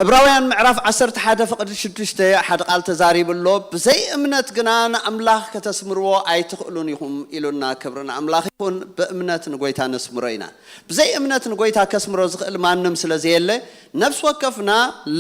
ዕብራውያን ምዕራፍ ዓሰርተ ሓደ ፍቕዲ ሽዱሽተ ሓደ ቃል ተዛሪቡ ኣሎ። "ብዘይ እምነት ግና ንኣምላኽ ከተስምርዎ ኣይትኽእሉን ኢኹም" ኢሉና። ክብሪ ንኣምላኽ ይኹን። ብእምነት ንጎይታ ነስምሮ ኢና። ብዘይ እምነት ንጎይታ ከስምሮ ዝኽእል ማንም ስለ ዘየለ፣ ነፍሲ ወከፍና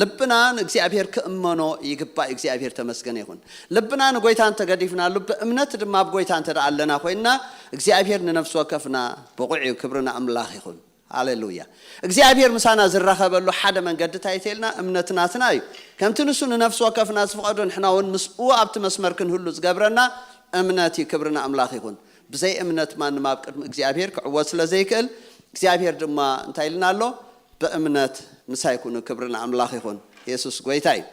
ልብና ንእግዚኣብሔር ክእመኖ ይግባእ። እግዚኣብሔር ተመስገነ ይኹን። ልብና ንጎይታ እንተገዲፍናሉ፣ ብእምነት ድማ ኣብ ጎይታ እንተ ደኣ ኣለና ኮይንና፣ እግዚኣብሔር ንነፍሲ ወከፍና ብቑዕ እዩ። ክብሪ ንኣምላኽ ይኹን። ሃሌሉያ። እግዚኣብሔር ምሳና ዝራኸበሉ ሓደ መንገዲ እንታይ ተልና? እምነት ናትና እዩ። ከምቲ ንሱ ንነፍሲ ወከፍና ዝፍቐዶ፣ ንሕና እውን ምስኡ ኣብቲ መስመር ክንህሉ ዝገብረና እምነት እዩ። ክብሪ ንኣምላኽ ይኹን። ብዘይ እምነት ማንም ኣብ ቅድሚ እግዚኣብሔር ክዕወት ስለ ዘይክእል፣ እግዚኣብሔር ድማ እንታይ ኢልና ኣሎ? "ብእምነት ምሳይ ኩኑ።" ክብሪ ንኣምላኽ ይኹን። የሱስ ጎይታ እዩ።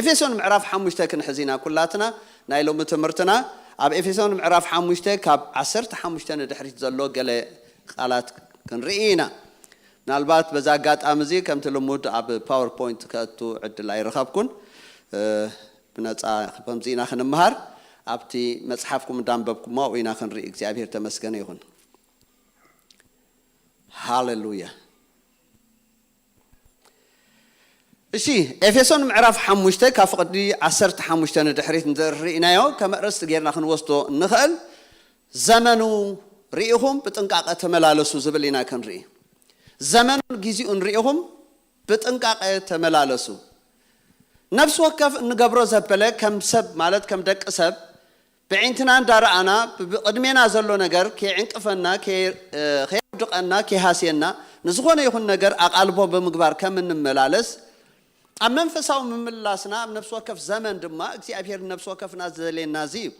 ኤፌሶን ምዕራፍ ሓሙሽተ ክንሕዝ ኢና ኩላትና ናይ ሎሚ ትምህርትና። ኣብ ኤፌሶን ምዕራፍ ሓሙሽተ ካብ ዓሰርተ ሓሙሽተ ንድሕሪት ዘሎ ገለ ቃላት ክንርኢ ኢና። ምናልባት በዛ ኣጋጣሚ እዚ ከምቲ ልሙድ ኣብ ፓወርፖይንት ከእቱ ዕድል ኣይረኸብኩን። እ፣ ብነጻ ከምዚ ኢና ክንምሃር። ኣብቲ መጽሓፍኩም እንዳንበብኩሞ ኣብኡ ኢና ክንርኢ። እግዚኣብሔር ተመስገነ ይኹን። ሃሌሉያ። እሺ፣ ኤፌሶን ምዕራፍ ሓሙሽተ ካብ ፍቕዲ ዓሰርተ ሓሙሽተ ንድሕሪት እንድሕር ርኢናዮ፣ ከም ኣርእስቲ ጌርና ክንወስዶ እንኽእል፣ "ዘመኑ ርኢኹም ብጥንቃቐ ተመላለሱ" ዝብል ኢና ክንርኢ። ዘመኑን ጊዜኡን ርኢኹም ብጥንቃቐ ተመላለሱ። ነፍሲ ወከፍ እንገብሮ ዘበለ ከም ሰብ፣ ማለት ከም ደቂ ሰብ፣ ብዒንትና እንዳረኣና ብቅድሜና ዘሎ ነገር ከይዕንቅፈና፣ ከይ-፣ እ፣ ከየውድቐና፣ ከይሃስየና፣ ንዝኾነ ይኹን ነገር ኣቓልቦ ብምግባር ከም እንመላለስ፣ ኣብ መንፈሳዊ ምምላስና ኣብ ነፍሲ ወከፍ ዘመን ድማ እግዚኣብሔር ንነፍሲ ወከፍና ዝደልየና እዚ እዩ።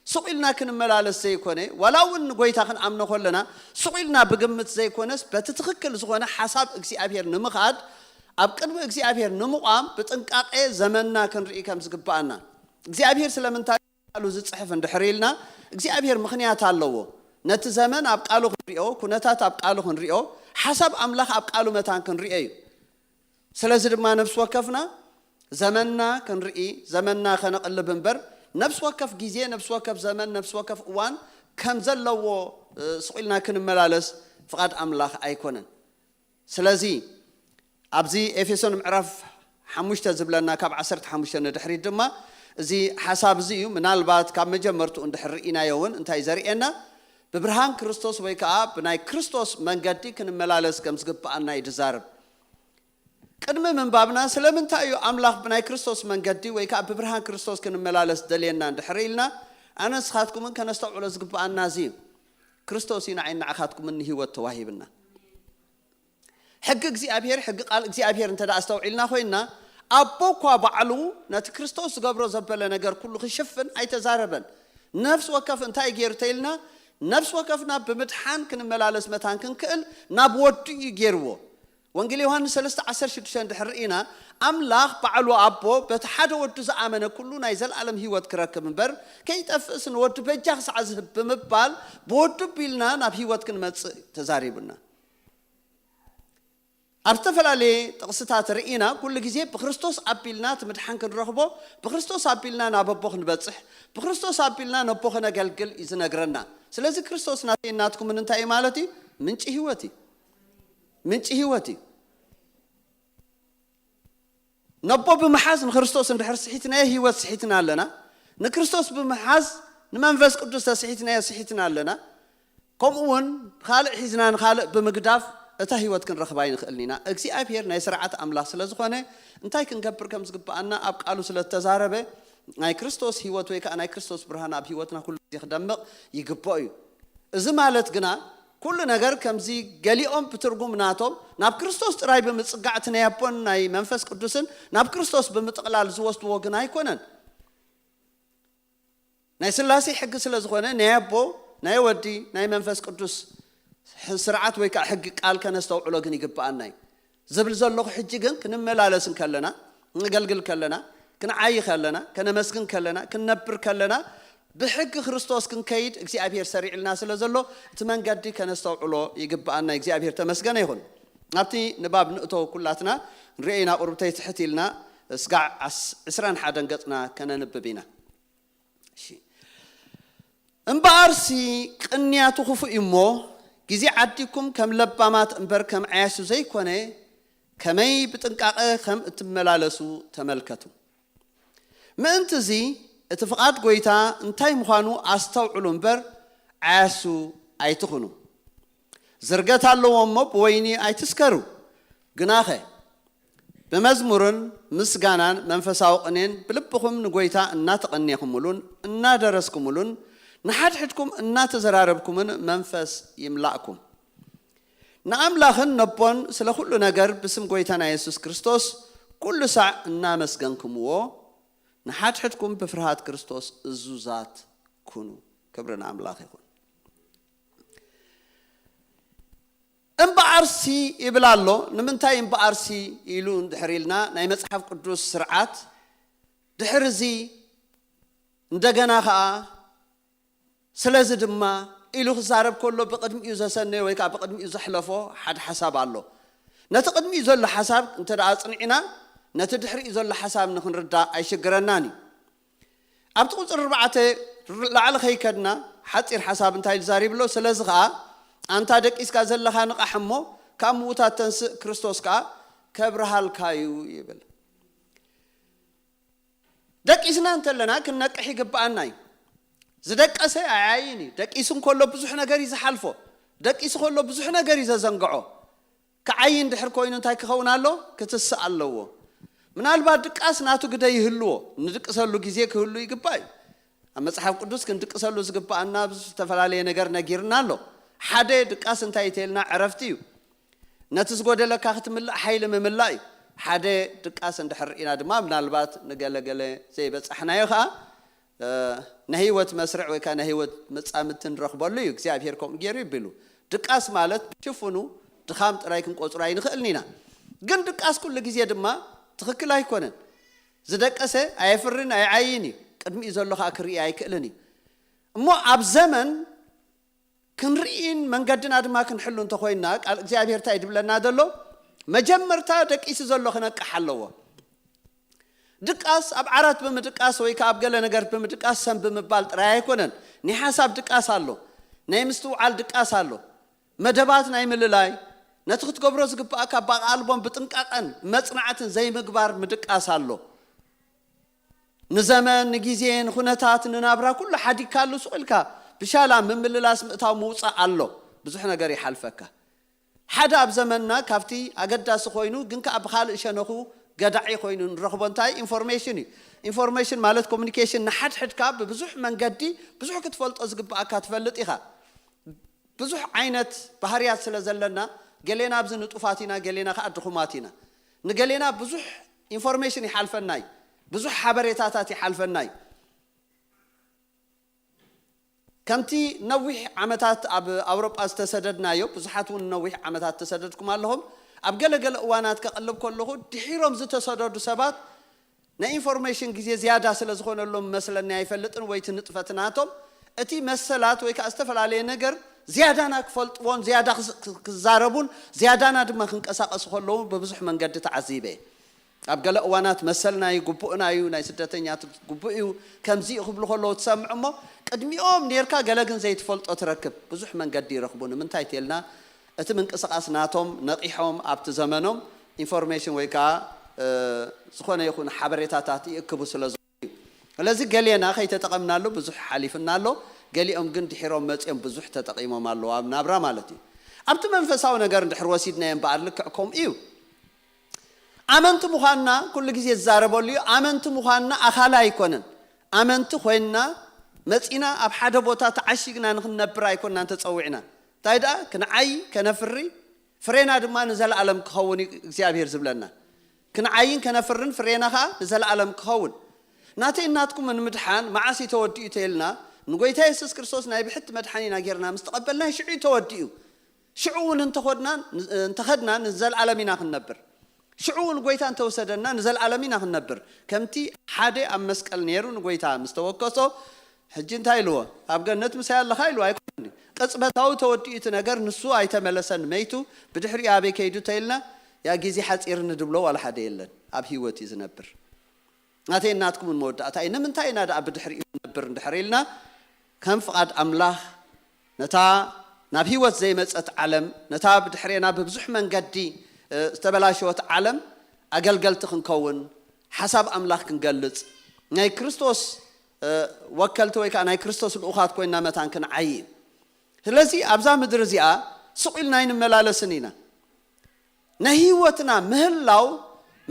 ስቕ ኢልና ክንመላለስ ዘይኮነ፣ ዋላ እውን ንጎይታ ክንኣምኖ ከለና ስቕ ኢልና ብግምት ዘይኮነስ፣ በቲ ትኽክል ዝኾነ ሓሳብ እግዚኣብሔር ንምኻድ፣ ኣብ ቅድሚ እግዚኣብሔር ንምቋም ብጥንቃቄ ዘመንና ክንርኢ ከም ዝግባኣና። እግዚኣብሔር ስለምንታይ ቃሉ ዝጽሕፍ እንድሕር ኢልና፣ እግዚኣብሔር ምኽንያት ኣለዎ። ነቲ ዘመን ኣብ ቃሉ ክንሪኦ፣ ኩነታት ኣብ ቃሉ ክንሪኦ፣ ሓሳብ ኣምላኽ ኣብ ቃሉ መታን ክንሪኦ እዩ። ስለዚ ድማ ነፍሲ ወከፍና ዘመንና ክንርኢ፣ ዘመንና ከነቕልብ እምበር፣ ነፍሲ ወከፍ ግዜ፣ ነፍሲ ወከፍ ዘመን፣ ነፍሲ ወከፍ እዋን ከም ዘለዎ፣ እ፣ ስቕ ኢልና ክንመላለስ ፍቓድ ኣምላኽ ኣይኮነን። ስለዚ ኣብዚ ኤፌሶን ምዕራፍ ሓሙሽተ ዝብለና ካብ ዓሰርተ ሓሙሽተ ንድሕሪት ድማ እዚ ሓሳብ እዚ እዩ። ምናልባት ካብ መጀመርትኡ እንድሕር ርኢናዮ እውን እንታይ ዘርእየና? ብብርሃን ክርስቶስ ወይ ከዓ ብናይ ክርስቶስ መንገዲ ክንመላለስ ከም ዝግብኣና እዩ ዝዛረብ። ቅድሚ ምንባብና ስለምንታይ እዩ ኣምላኽ ብናይ ክርስቶስ መንገዲ ወይ ከዓ ብብርሃን ክርስቶስ ክንመላለስ ደልየና እንድሕር ኢልና፣ ኣነ ንስኻትኩምን ከነስተውዕሎ ዝግብኣና እዚ እዩ። ክርስቶስ እዩ ንዓይን ንዓኻትኩምን ንህይወት ተዋሂብና። ሕጊ እግዚኣብሔር፣ ሕጊ ቃል እግዚኣብሔር እንተ ደኣ ኣስተውዒልና ኮይንና፣ ኣቦ እኳ ባዕሉ ነቲ ክርስቶስ ዝገብሮ ዘበለ ነገር ኩሉ ክሽፍን ኣይተዛረበን። ነፍሲ ወከፍ እንታይ ገይሩ ተኢልና፣ ነፍሲ ወከፍና ብምድሓን ክንመላለስ መታን ክንክእል ናብ ወዱ እዩ ገይርዎ። ወንጌል ዮሃንስ ሰለስተ ዓሰርተ ሽዱሽተ እንድሕር ርኢና፣ ኣምላኽ ባዕሉ ኣቦ በቲ ሓደ ወዱ ዝኣመነ ኩሉ ናይ ዘለኣለም ህይወት ክረክብ እምበር፣ ከይጠፍእስ ንወዱ በጃ ክሳዕ ዝህብ ብምባል፣ ብወዱ ኣቢልና ናብ ህይወት ክንመጽእ ተዛሪቡና። ኣብ ዝተፈላለየ ጥቕስታት ርኢና፣ ኩሉ ግዜ ብክርስቶስ ኣቢልና እቲ ምድሓን ክንረኽቦ፣ ብክርስቶስ ኣቢልና ናብ ኣቦ ክንበጽሕ፣ ብክርስቶስ ኣቢልና ነቦ ከነገልግል እዩ ዝነግረና። ስለዚ ክርስቶስ ናተይን ናትኩምን እንታይ እዩ ማለት እዩ? ምንጪ ህይወት እዩ። ምንጪ ህይወት እዩ። ነቦ ብምሓዝ ንክርስቶስ እንድሕር ስሒትናዮ፣ ህይወት ስሒትና ኣለና። ንክርስቶስ ብምሓዝ ንመንፈስ ቅዱስ ተስሒትናዮ፣ ስሒትና ኣለና። ከምኡ እውን ካልእ ሒዝና ንኻልእ ብምግዳፍ እታ ህይወት ክንረኽባ ኣይንኽእልን ኢና። እግዚኣብሔር ናይ ስርዓት ኣምላኽ ስለ ዝኾነ፣ እንታይ ክንገብር ከም ዝግብኣና ኣብ ቃሉ ስለ እተዛረበ፣ ናይ ክርስቶስ ህይወት ወይ ከዓ ናይ ክርስቶስ ብርሃን ኣብ ህይወትና ኩሉ ግዜ ክደምቕ ይግብኦ እዩ። እዚ ማለት ግና፣ ኩሉ ነገር ከምዚ ገሊኦም ብትርጉም ናቶም ናብ ክርስቶስ ጥራይ ብምጽጋዕ፣ እቲ ናይ ኣቦን ናይ መንፈስ ቅዱስን ናብ ክርስቶስ ብምጥቕላል ዝወስድዎ ግን ኣይኮነን። ናይ ስላሴ ሕጊ ስለ ዝኾነ፣ ናይ ኣቦ፣ ናይ ወዲ፣ ናይ መንፈስ ቅዱስ ሕ-፣ ስርዓት ወይ ከዓ ሕጊ ቃል ከነስተውዕሎ ግን ይግብኣና እዩ። ዝብል ዘለኹ፣ ሕጂ ግን ክንመላለስ እንከለና፣ ክነገልግል ከለና፣ ክንዓዪ ከለና፣ ከነመስግን ከለና፣ ክንነብር ከለና፣ ብሕጊ ክርስቶስ ክንከይድ እግዚኣብሔር ሰሪዕልና ስለ ዘሎ፣ እቲ መንገዲ ከነስተውዕሎ ይግብኣና። እግዚኣብሔር ተመስገነ ይኹን። ኣብቲ ንባብ ንእቶ ኩላትና ንርእዮ ኢና፣ ቁርብተይ ትሕት ኢልና፣ ስጋዕ ዓስ-፣ ዕስራን ሓደን ገጽና ከነንብብ ኢና። እሺ። እምበኣርሲ ቅንያቱ ክፉእ እዩ እሞ፣ ግዜ ዓዲግኩም ከም ለባማት እምበር ከም ዓያሹ ዘይኮነ፣ ከመይ ብጥንቃቐ ከም እትመላለሱ ተመልከቱ። ምእንቲ እዚ እቲ ፍቓድ ጐይታ እንታይ ምዃኑ ኣስተውዕሉ እምበር ዓያሱ ኣይትኹኑ። ዝርገት ኣለዎ እሞ ብወይኒ ኣይትስከሩ። ግናኸ ብመዝሙርን ምስጋናን መንፈሳዊ ቅኔን ብልብኹም ንጐይታ እናተቐኔኹምሉን እናደረስኩምሉን ንሓድሕድኩም እናተዘራረብኩምን መንፈስ ይምላእኩም። ንኣምላኽን ነቦን ስለ ኩሉ ነገር ብስም ጐይታና የሱስ ክርስቶስ ኩሉ ሳዕ እናመስገንኩምዎ ንሓድሕድኩም ብፍርሃት ክርስቶስ እዙዛት ኩኑ። ክብሪ ንኣምላኽ ይኹን። እምበኣርሲ ይብል ኣሎ። ንምንታይ እምበኣርሲ ኢሉ እንድሕር ኢልና ናይ መጽሓፍ ቅዱስ ስርዓት ድሕር እዚ እንደገና ኸኣ ስለዚ ድማ ኢሉ ክዛረብ ከሎ ብቕድሚኡ ዘሰነዮ ወይ ከዓ ብቕድሚኡ ዘሕለፎ ሓደ ሓሳብ ኣሎ። ነቲ ቅድሚኡ ዘሎ ሓሳብ እንተ ደኣ ኣጽኒዕና ነቲ ድሕሪኡ ዘሎ ሓሳብ ንክንርዳእ ኣይሽግረናን እዩ። ኣብቲ ቁፅሪ ኣርባዕተ ላዕሊ ከይከድና ሓፂር ሓሳብ እንታይ ዛሪብ ኣሎ። ስለዚ ከዓ ኣንታ ደቂስካ ዘለኻ ንቓሕ እሞ ካብ ምዉታት ተንስእ፣ ክርስቶስ ከዓ ከብርሃልካ እዩ ይብል። ደቂስና እንተለና ክንነቅሕ ይግብኣና እዩ። ዝደቀሰ ኣይዓይን እዩ። ደቂሱ እንከሎ ብዙሕ ነገር እዩ ዝሓልፎ። ደቂሱ ከሎ ብዙሕ ነገር እዩ ዘዘንግዖ። ክዓይ እንድሕር ኮይኑ እንታይ ክኸውን ኣሎ? ክትስእ ኣለዎ። ምናልባት ድቃስ ናቱ ግደ ይህልዎ፣ ንድቅሰሉ ግዜ ክህሉ ይግባእ እዩ። ኣብ መጽሓፍ ቅዱስ ክንድቅሰሉ ዝግብኣና ብዙሕ ዝተፈላለየ ነገር ነጊርና ኣሎ። ሓደ ድቃስ እንታይ እዩ ተልና? ዕረፍቲ እዩ። ነቲ ዝጎደለካ ክትምልእ ሓይሊ ምምላእ እዩ። ሓደ ድቃስ እንድሕር ርኢና ድማ ምናልባት ንገለገለ ዘይበጻሕናዮ ከዓ ናይ ህይወት መስርዕ ወይ ከዓ ናይ ህይወት መጻምድቲ ንረኽበሉ እዩ። እግዚኣብሔር ከምኡ ገይሩ ይብሉ። ድቃስ ማለት ሽፉኑ ድኻም ጥራይ ክንቆጽሮ ኣይንኽእልን ኢና። ግን ድቃስ ኩሉ ግዜ ድማ ትኽክል ኣይኮነን። ዝደቀሰ ኣየፍርን ኣይዓይን እዩ። ቅድሚኡ ዘሎ ከዓ ክርኢ ኣይክእልን እዩ። እሞ ኣብ ዘመን ክንርኢን መንገድና ድማ ክንሕሉ እንተኮይንና ቃል እግዚኣብሔር እንታይ ድብለና ዘሎ? መጀመርታ ደቂሱ ዘሎ ክነቅሕ ኣለዎ። ድቃስ ኣብ ዓራት ብምድቃስ ወይ ከዓ ኣብ ገለ ነገር ብምድቃስ ሰም ብምባል ጥራይ ኣይኮነን። ናይ ሓሳብ ድቃስ ኣሎ፣ ናይ ምስትውዓል ድቃስ ኣሎ፣ መደባት ናይ ምልላይ፣ ነቲ ክትገብሮ ዝግብኣካ ብኣቓልቦን ብጥንቃቐን መጽናዕትን ዘይምግባር ምድቃስ ኣሎ። ንዘመን ንግዜ ንኹነታት ንናብራ ኩሉ ሓዲግካሉ ሱቕ ኢልካ ብሻላ ምምልላስ ምእታው ምውፃእ ኣሎ። ብዙሕ ነገር ይሓልፈካ። ሓደ ኣብ ዘመንና ካብቲ ኣገዳሲ ኮይኑ ግን ከዓ ብካልእ ሸነኹ ገዳዒ ኮይኑ ንረኽቦ እንታይ ኢንፎርሜሽን እዩ። ኢንፎርሜሽን ማለት ኮሚኒኬሽን ንሓድሕድካ ብብዙሕ መንገዲ ብዙሕ ክትፈልጦ ዝግብኣካ ትፈልጥ ኢኻ። ብዙሕ ዓይነት ባህርያት ስለ ዘለና ገሌና ኣብዚ ንጡፋት ኢና፣ ገሌና ከዓ ድኹማት ኢና። ንገሌና ብዙሕ ኢንፎርሜሽን ይሓልፈና እዩ፣ ብዙሕ ሓበሬታታት ይሓልፈና እዩ። ከምቲ ነዊሕ ዓመታት ኣብ ኣውሮጳ ዝተሰደድናዮ፣ ብዙሓት እውን ነዊሕ ዓመታት ተሰደድኩም ኣለኹም። ኣብ ገለገለ እዋናት ከቕልብ ከለኹ ድሒሮም ዝተሰደዱ ሰባት ናይ ኢንፎርሜሽን ግዜ ዝያዳ ስለ ዝኾነሎም መስለኒ ኣይፈልጥን ወይ እቲ ንጥፈት ናቶም እቲ መሰላት ወይ ከዓ ዝተፈላለየ ነገር ዝያዳና ክፈልጥዎን ዝያዳ ክስ- ክዛረቡን ዝያዳና ድማ ክንቀሳቀሱ ከለዉ ብብዙሕ መንገዲ ተዓዚበ እየ። ኣብ ገለ እዋናት መሰልና እዩ፣ ግቡእና እዩ፣ ናይ ስደተኛት ግቡእ እዩ፣ ከምዚ እዩ ክብሉ ከለዉ ትሰምዕ እሞ ቅድሚኦም ኔርካ ገለ ግን ዘይትፈልጦ ትረክብ። ብዙሕ መንገዲ ይረኽቡ። ንምንታይ ተልና እቲ ምንቅስቃስ ናቶም ነቂሖም ኣብቲ ዘመኖም ኢንፎርሜሽን ወይ ከዓ ዝኾነ ይኹን ሓበሬታታት ይእክቡ ስለ ዝኾኑ እዩ። ስለዚ ገሌና ከይተጠቐምናሉ ብዙሕ ሓሊፍና ኣሎ። ገሊኦም ግን ድሒሮም መፂኦም ብዙሕ ተጠቒሞም ኣለዉ ኣብ ናብራ ማለት እዩ። ኣብቲ መንፈሳዊ ነገር እንድሕር ወሲድናዮ እምበኣር ልክዕ ከምኡ እዩ። ኣመንቲ ምዃንና ኩሉ ግዜ ዝዛረበሉ እዩ። ኣመንቲ ምዃንና ኣኻሊ ኣይኮነን። ኣመንቲ ኮይንና መፂና ኣብ ሓደ ቦታ ተዓሺግና ንክንነብር ኣይኮንናን ተፀዊዕና። እንታይ ደኣ ክንዓይ ከነፍሪ ፍሬና ድማ ንዘለኣለም ክኸውን እዩ እግዚኣብሔር ዝብለና። ክንዓይን ከነፍርን ፍሬና ከዓ ንዘለኣለም ክኸውን። ናተይ ናትኩም ንምድሓን መዓስ እዩ ተወዲኡ ተይልና ንጎይታ የሱስ ክርስቶስ ናይ ብሕቲ መድሓኒና ጌርና ምስ ተቐበልናይ ሽዑ እዩ ተወዲኡ። ሽዑ እውን እንተኸድና እንተኸድና ንዘለኣለም ኢና ክንነብር። ሽዑ እውን ጎይታ እንተወሰደና ንዘለኣለም ኢና ክንነብር። ከምቲ ሓደ ኣብ መስቀል ነይሩ ንጎይታ ምስ ተወከሶ ሕጂ እንታይ ኢልዎ? ኣብ ገነት ምሳይ ኣለኻ ኢልዎ ኣይኮነን። ቅፅበታዊ ተወዲኡ እቲ ነገር ንሱ ኣይተመለሰን መይቱ። ብድሕሪኡ ኣበይ ከይዱ ተይልና ያ ግዜ ሓፂርኒ ድብሎ ዋላ ሓደ የለን። ኣብ ህይወት እዩ ዝነብር። ናተይ ናትኩምን መወዳእታ እዩ። ንምንታይ ኢና ደኣ ብድሕሪኡ ንነብር እንድሕር ኢልና ከም ፍቓድ ኣምላኽ ነታ ናብ ህይወት ዘይመጸት ዓለም ነታ ብድሕሬና ብብዙሕ መንገዲ ዝተበላሸወት ዓለም ኣገልገልቲ ክንከውን፣ ሓሳብ ኣምላኽ ክንገልጽ፣ ናይ ክርስቶስ ወከልቲ ወይ ከዓ ናይ ክርስቶስ ልኡኻት ኮይና መታን ክንዓይ እዩ። ስለዚ ኣብዛ ምድሪ እዚኣ ስቕ ኢልና ኣይንመላለስን ኢና። ናይ ህይወትና ምህላው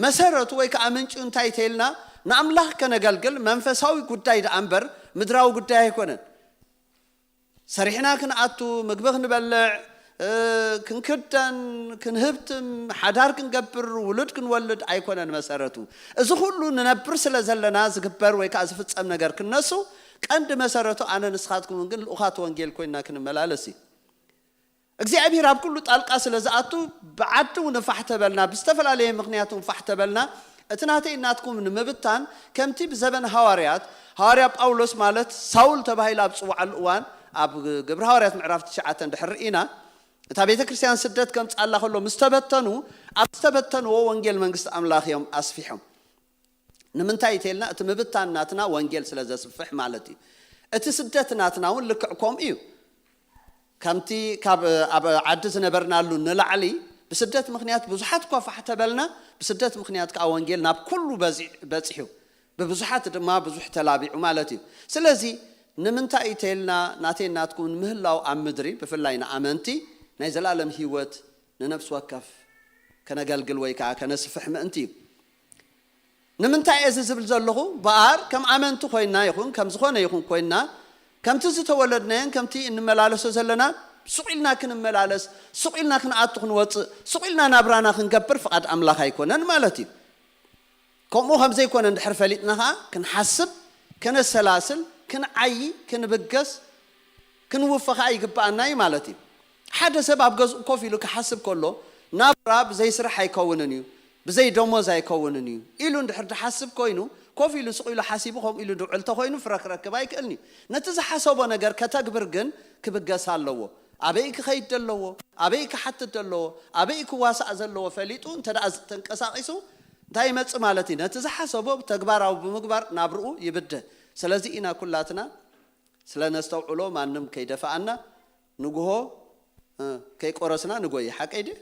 መሰረቱ ወይ ከዓ ምንጩ እንታይ ተይልና፣ ንኣምላኽ ከነገልግል መንፈሳዊ ጉዳይ ደኣ እምበር ምድራዊ ጉዳይ ኣይኮነን። ሰሪሕና ክንኣቱ፣ ምግቢ ክንበልዕ፣ ክንክደን፣ ክንህብትም፣ ሓዳር ክንገብር፣ ውሉድ ክንወልድ ኣይኮነን መሰረቱ። እዚ ኩሉ ንነብር ስለ ዘለና ዝግበር ወይ ከዓ ዝፍጸም ነገር ክነሱ ቀንዲ መሰረቱ ኣነ ንስኻትኩምን ግን ልኡኻት ወንጌል ኮይና ክንመላለስ እዩ። እግዚኣብሔር ኣብ ኩሉ ጣልቃ ስለ ዝኣቱ ብዓዲ እውን ፋሕ ተበልና፣ ብዝተፈላለየ ምኽንያት እውን ፋሕ ተበልና፣ እቲ ናተይ ናትኩም ንምብታን ከምቲ ብዘበን ሃዋርያት፣ ሃዋርያ ጳውሎስ ማለት ሳውል ተባሂሉ ኣብ ዝጽውዓሉ እዋን ኣብ ግብሪ ሃዋርያት ምዕራፍ ትሽዓተ እንድሕር ርኢና፣ እታ ቤተ ክርስቲያን ስደት ከምጽኣላ ከሎ ምስ ተበተኑ፣ ኣብ ዝተበተንዎ ወንጌል መንግስቲ ኣምላኽ እዮም ኣስፊሖም። ንምንታይ እንተልና እቲ ምብታን ናትና ወንጌል ስለ ዘስፍሕ ማለት እዩ። እቲ ስደት ናትና እውን ልክዕ ከምኡ እዩ። ከምቲ ካብ ኣብ ዓዲ ዝነበርናሉ ንላዕሊ ብስደት ምኽንያት ብዙሓት እኳ ፋሕ ተበልና፣ ብስደት ምኽንያት ከዓ ወንጌል ናብ ኩሉ በፂ- በፂሑ ብብዙሓት ድማ ብዙሕ ተላቢዑ ማለት እዩ። ስለዚ ንምንታይ እንተልና ናተይ ናትኩም ንምህላው ኣብ ምድሪ ብፍላይ ንኣመንቲ ናይ ዘላለም ህይወት ንነፍሲ ወከፍ ከነገልግል ወይ ከዓ ከነስፍሕ ምእንቲ እዩ። ንምንታይ እዚ ዝብል ዘለኹ ብኣር ከም ኣመንቲ ኮይና ይኹን ከም ዝኾነ ይኹን ኮይና ከምቲ ዝተወለድናዮን ከምቲ እንመላለሶ ዘለና ሱቕ ኢልና ክንመላለስ፣ ሱቕ ኢልና ክንኣቱ ክንወፅእ፣ ሱቕ ኢልና ናብራና ክንገብር ፍቓድ ኣምላኽ ኣይኮነን ማለት እዩ። ከምኡ ከም ዘይኮነ እንድሕር ፈሊጥና ከዓ ክንሓስብ፣ ከነሰላስል፣ ክንዓዪ፣ ክንብገስ፣ ክንውፈ ከዓ ይግብኣና እዩ ማለት እዩ። ሓደ ሰብ ኣብ ገዝኡ ኮፍ ኢሉ ክሓስብ ከሎ ናብራ ብዘይ ስራሕ ኣይከውንን እዩ፣ ብዘይ ደሞዝ ኣይከውንን እዩ ኢሉ እንድሕር ድሓስብ ኮይኑ ኮፍ ኢሉ ስቕ ኢሉ ሓሲቡ ከምኡ ኢሉ ድውዕል ተኮይኑ ፍረ ክረክብ ኣይክእልን እዩ። ነቲ ዝሓሰቦ ነገር ከተግብር ግን ክብገስ ኣለዎ። ኣበይ ክኸይድ ደለዎ፣ ኣበይ ክሓትት ደለዎ፣ ኣበይ ክዋሳእ ዘለዎ ፈሊጡ እንተ ደኣ ተንቀሳቒሱ እንታይ ይመጽእ ማለት እዩ? ነቲ ዝሓሰቦ ተግባራዊ ብምግባር ናብርኡ ይብድህ። ስለዚ ኢና ኩላትና ስለ ነስተውዕሎ ማንም ከይደፍኣና ንግሆ ከይቆረስና ንጎይ። ሓቀይ ድየ?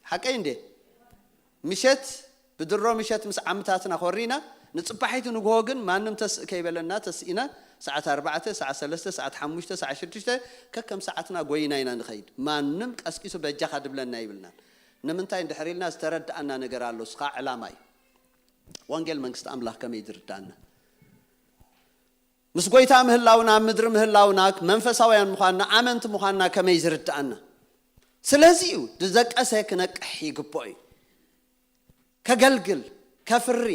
ሓቀይ እንዴ? ምሸት ብድሮ ምሸት ምስ ዓምታትና ኮሪና ንፅባሒቱ ንግሆ ግን ማንም ተስእ ከይበለና ተስኢና ሰዓት ኣርባዕተ፣ ሰዓት ሰለስተ፣ ሰዓት ሓሙሽተ፣ ሰዓት ሽዱሽተ ከከም ሰዓትና ጎይና ኢና ንኸይድ። ማንም ቀስቂሱ በጃኻ ድብለና ይብልናን። ንምንታይ እንድሕር ኢልና ዝተረድኣና ነገር ኣሎ። እስኻ ዕላማ እዩ። ወንጌል መንግስቲ ኣምላኽ ከመይ ዝርዳና? ምስ ጎይታ ምህላውና፣ ኣብ ምድሪ ምህላውና፣ መንፈሳውያን ምዃንና፣ ኣመንቲ ምዃንና ከመይ ዝርድኣና? ስለዚ እዩ ድደቀሰ ክነቅሕ ይግብኦ እዩ። ከገልግል፣ ከፍሪ፣